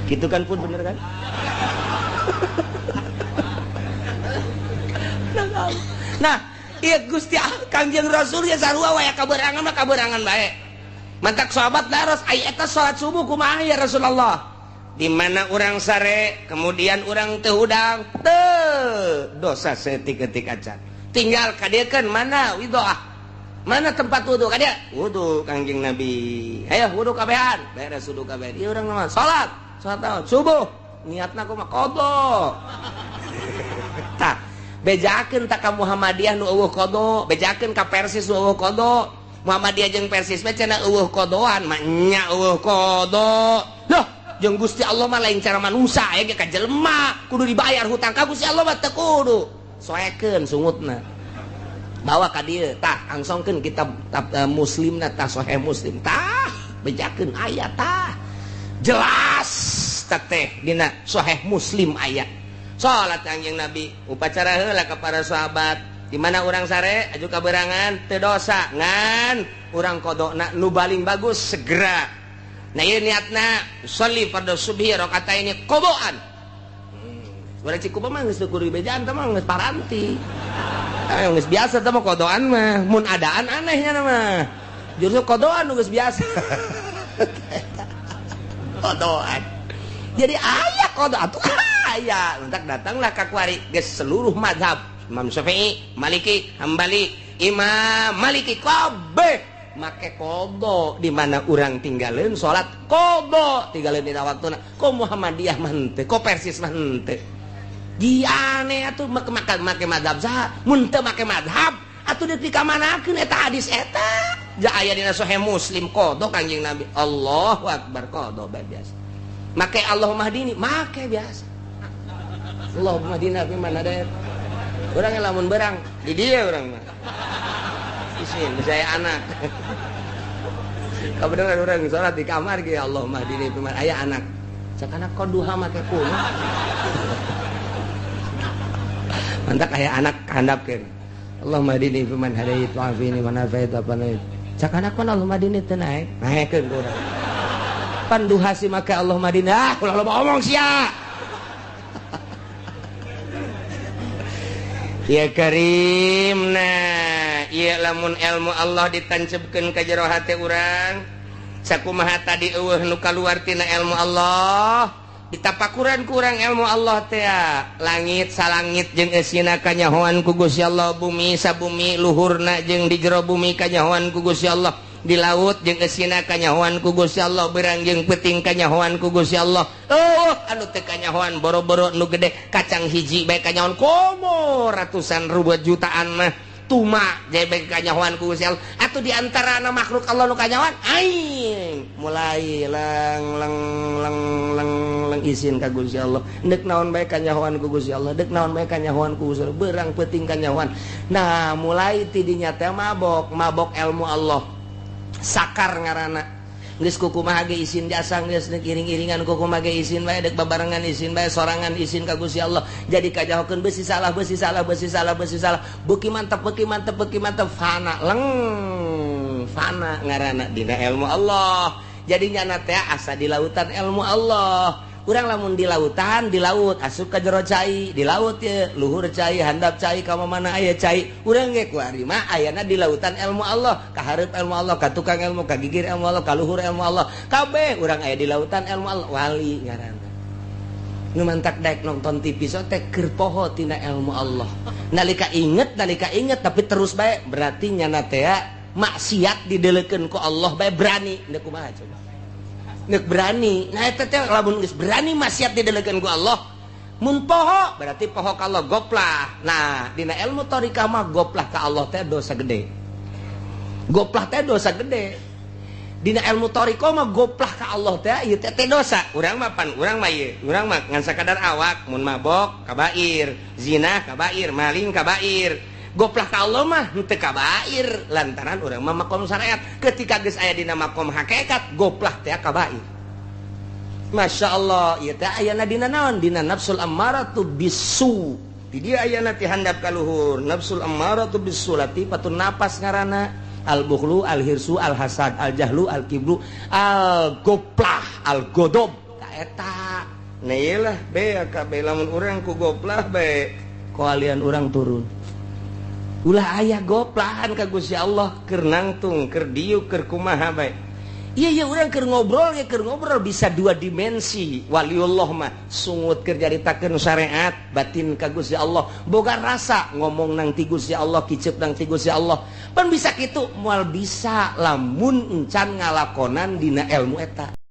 Gitu kan pun bener kan? Nah, iya Gusti Kangjeng Rasul ya sarua wae kaberangan mah kaberangan bae. Mantak sahabat daros ai eta salat subuh kumaha ya Rasulullah? Di mana urang sare, kemudian urang teu hudang, teu dosa saeutik-eutik acan. Tinggal kadiekeun mana widoah? Mana tempat wudu ka dia? Wudu Kangjeng Nabi. Ayo wudu kabehan, beres wudu kabehan. Ieu urang mah salat, salat naon? Subuh. Niatna kumaha? Qada. Tah, bejakeun tak ka Muhammadiyah nu eueuh qada, bejakeun ka Persis nu eueuh qada. Muhammadiyah jeung Persis mah cenah eueuh qadoan, mah nya eueuh qada. Loh, jeung Gusti Allah mah lain cara manusia aya ge ka jelema, kudu dibayar hutang ka Gusti Allah mah teu kudu. Soekeun sungutna. Bawa ka dieu, tah angsongkeun kitab Muslimna tah Sahih Muslim. Tah, bejakeun aya tah. Jelas teh dina Sahih Muslim aya. Salat Kangjeng Nabi upacara heula ka para sahabat di mana urang sare aju kaberangan teu dosa ngan urang qadona nu baling bagus segera. Nah ieu niatna sholli fardhu subhi rakaataini qadaan. Urang Cikupa mah geus teu kudu dibejaan teh mah geus paranti. Geus biasa teh mah qadaan mah mun adaan anehnya mah. Justru qadaan nu geus biasa. Qadaan. Jadi aya qada atuh aya. Entak datanglah ka kuari geus seluruh mazhab Imam Syafi'i, Maliki, Hambali, Imam Maliki kabeh make qada di mana urang tinggalin salat qada tinggalin dina waktuna. Ko Muhammadiyah mah henteu, ko Persis mah henteu. Di aneh atuh make mazhab saha? Mun teu make mazhab atuh deuk dikamanakeun eta hadis eta. Ja aya dina Sahih Muslim qadha Kanjeng Nabi. Allahu akbar qadha bae biasa. Make Allahumma hdini make biasa. Allahumma hdina fi man hadait. Urang lamun berang di dieu urang mah. Isin saya anak. Kabeneran urang salat di kamar ge Allahumma hdini fi man aya anak. Cak anak kok duha make kuno. Mantak aya anak handapkeun. Allahumma hdini fi man hadait wa afini man afait apa naik. Cak anak kan Allahumma hdini teu naek. Naekeun ku urang. Pan duha si make Allahumma hdini. Ah, ulah loba omong sia. Ya Karim, nah ieu lamun ilmu Allah ditancepkeun ka jero hate urang, sakumaha tadi eueuh nu kaluar tina ilmu Allah, ditapakuran ku urang ilmu Allah teh langit salangit jeung eusina kanyahoan ku Gusti Allah, bumi sabumi luhurna jeung di jero bumi kanyahoan ku Gusti Allah, di laut jeung eusina kanyahoan ku Gusti Allah, beurang jeung peuting kanyahoan ku Gusti Allah. Oh, anu teu kanyahoan boro-boro nu gede kacang hiji bae kanyahoan komo ratusan ribu jutaan mah tuma jai bae kanyahoan ku Gusti Allah. Atuh di antarana makhluk Allah nu kanyahoan aing mulai leng leng leng leng leng isin ka Gusti Allah. Deuk naon bae kanyahoan ku Gusti Allah, deuk naon bae kanyahoan ku Gusti Allah, beurang peuting kanyahoan. Nah, mulai ti dinya teh mabok, mabok ilmu Allah. Sakar ngaranna geus kukumaha ge isin jasa geus deuk iring-iringan kukumaha ge isin bae deuk babarengan isin bae sorangan isin ka Gusti Allah. Jadi kajahokeun beusi salah beusi salah beusi salah beusi salah beuki mantep beuki mantep beuki mantep fana leng fana ngaranna dina ilmu Allah. Jadi nyana teh asa di lautan ilmu Allah. Urang lamun di lautan di laut asup ka jero cai di laut ye luhur cai handap cai ka mana aya cai urang ge kuari mah ayana di lautan ilmu Allah, ka hareup ilmu Allah, ka tukang ilmu, ka gigir ilmu Allah, ka luhur ilmu Allah, kabeh urang aya di lautan ilmu Allah. Wali ngaranna nu mantak daek nonton TV so teh keur poho tina ilmu Allah. Nalika inget tapi terus bae berarti nyana teh maksiat didelekeun ku Allah bae berani deuk kumaha coba. Nek berani, nah eta teh lamun geus berani maksiat didelekeun ku Allah, mun poho berarti poho ka Allah goplah. Nah, dina ilmu thariqah mah goplah ka Allah teh dosa gede. Goplah teh dosa gede. Dina ilmu thariqah mah goplah ka Allah teh ieu teh dosa. Urang mah pan urang mah ieu, urang mah ngan sakadar awak mun mabok kabair, zina kabair, maling kabair. Goplah ka Allah mah henteu kabair lantaran urang mah makom syariat. Ketika geus aya dina makom hakikat goplah teh kabair. Masya Allah, ieu teh ayana dina naon? Dina nafsul ammaratu bisu. Di dieu ayana ti handap ka luhur, nafsul ammaratu bisu latifatun napas ngaranna, al bukhlu, al hirsu, al hasad, al jahlu, al kibru, al goplah, al godob. Ta eta. Nah ieu lah be kabeh lamun urang ku goplah bae koalian urang turun. Ulah aya goplahan ka Gusti Allah keur nangtung, keur diuk, keur kumaha bae. Iya iya urang keur ngobrol ya keur ngobrol bisa dua dimensi. Waliullah mah sungut keur nyaritakeun syariat batin ka Gusti Allah. Boga rasa ngomong nang ti Gusti Allah, kicep nang ti Gusti Allah. Pan bisa kitu moal bisa lamun encan ngalakonan dina ilmu eta.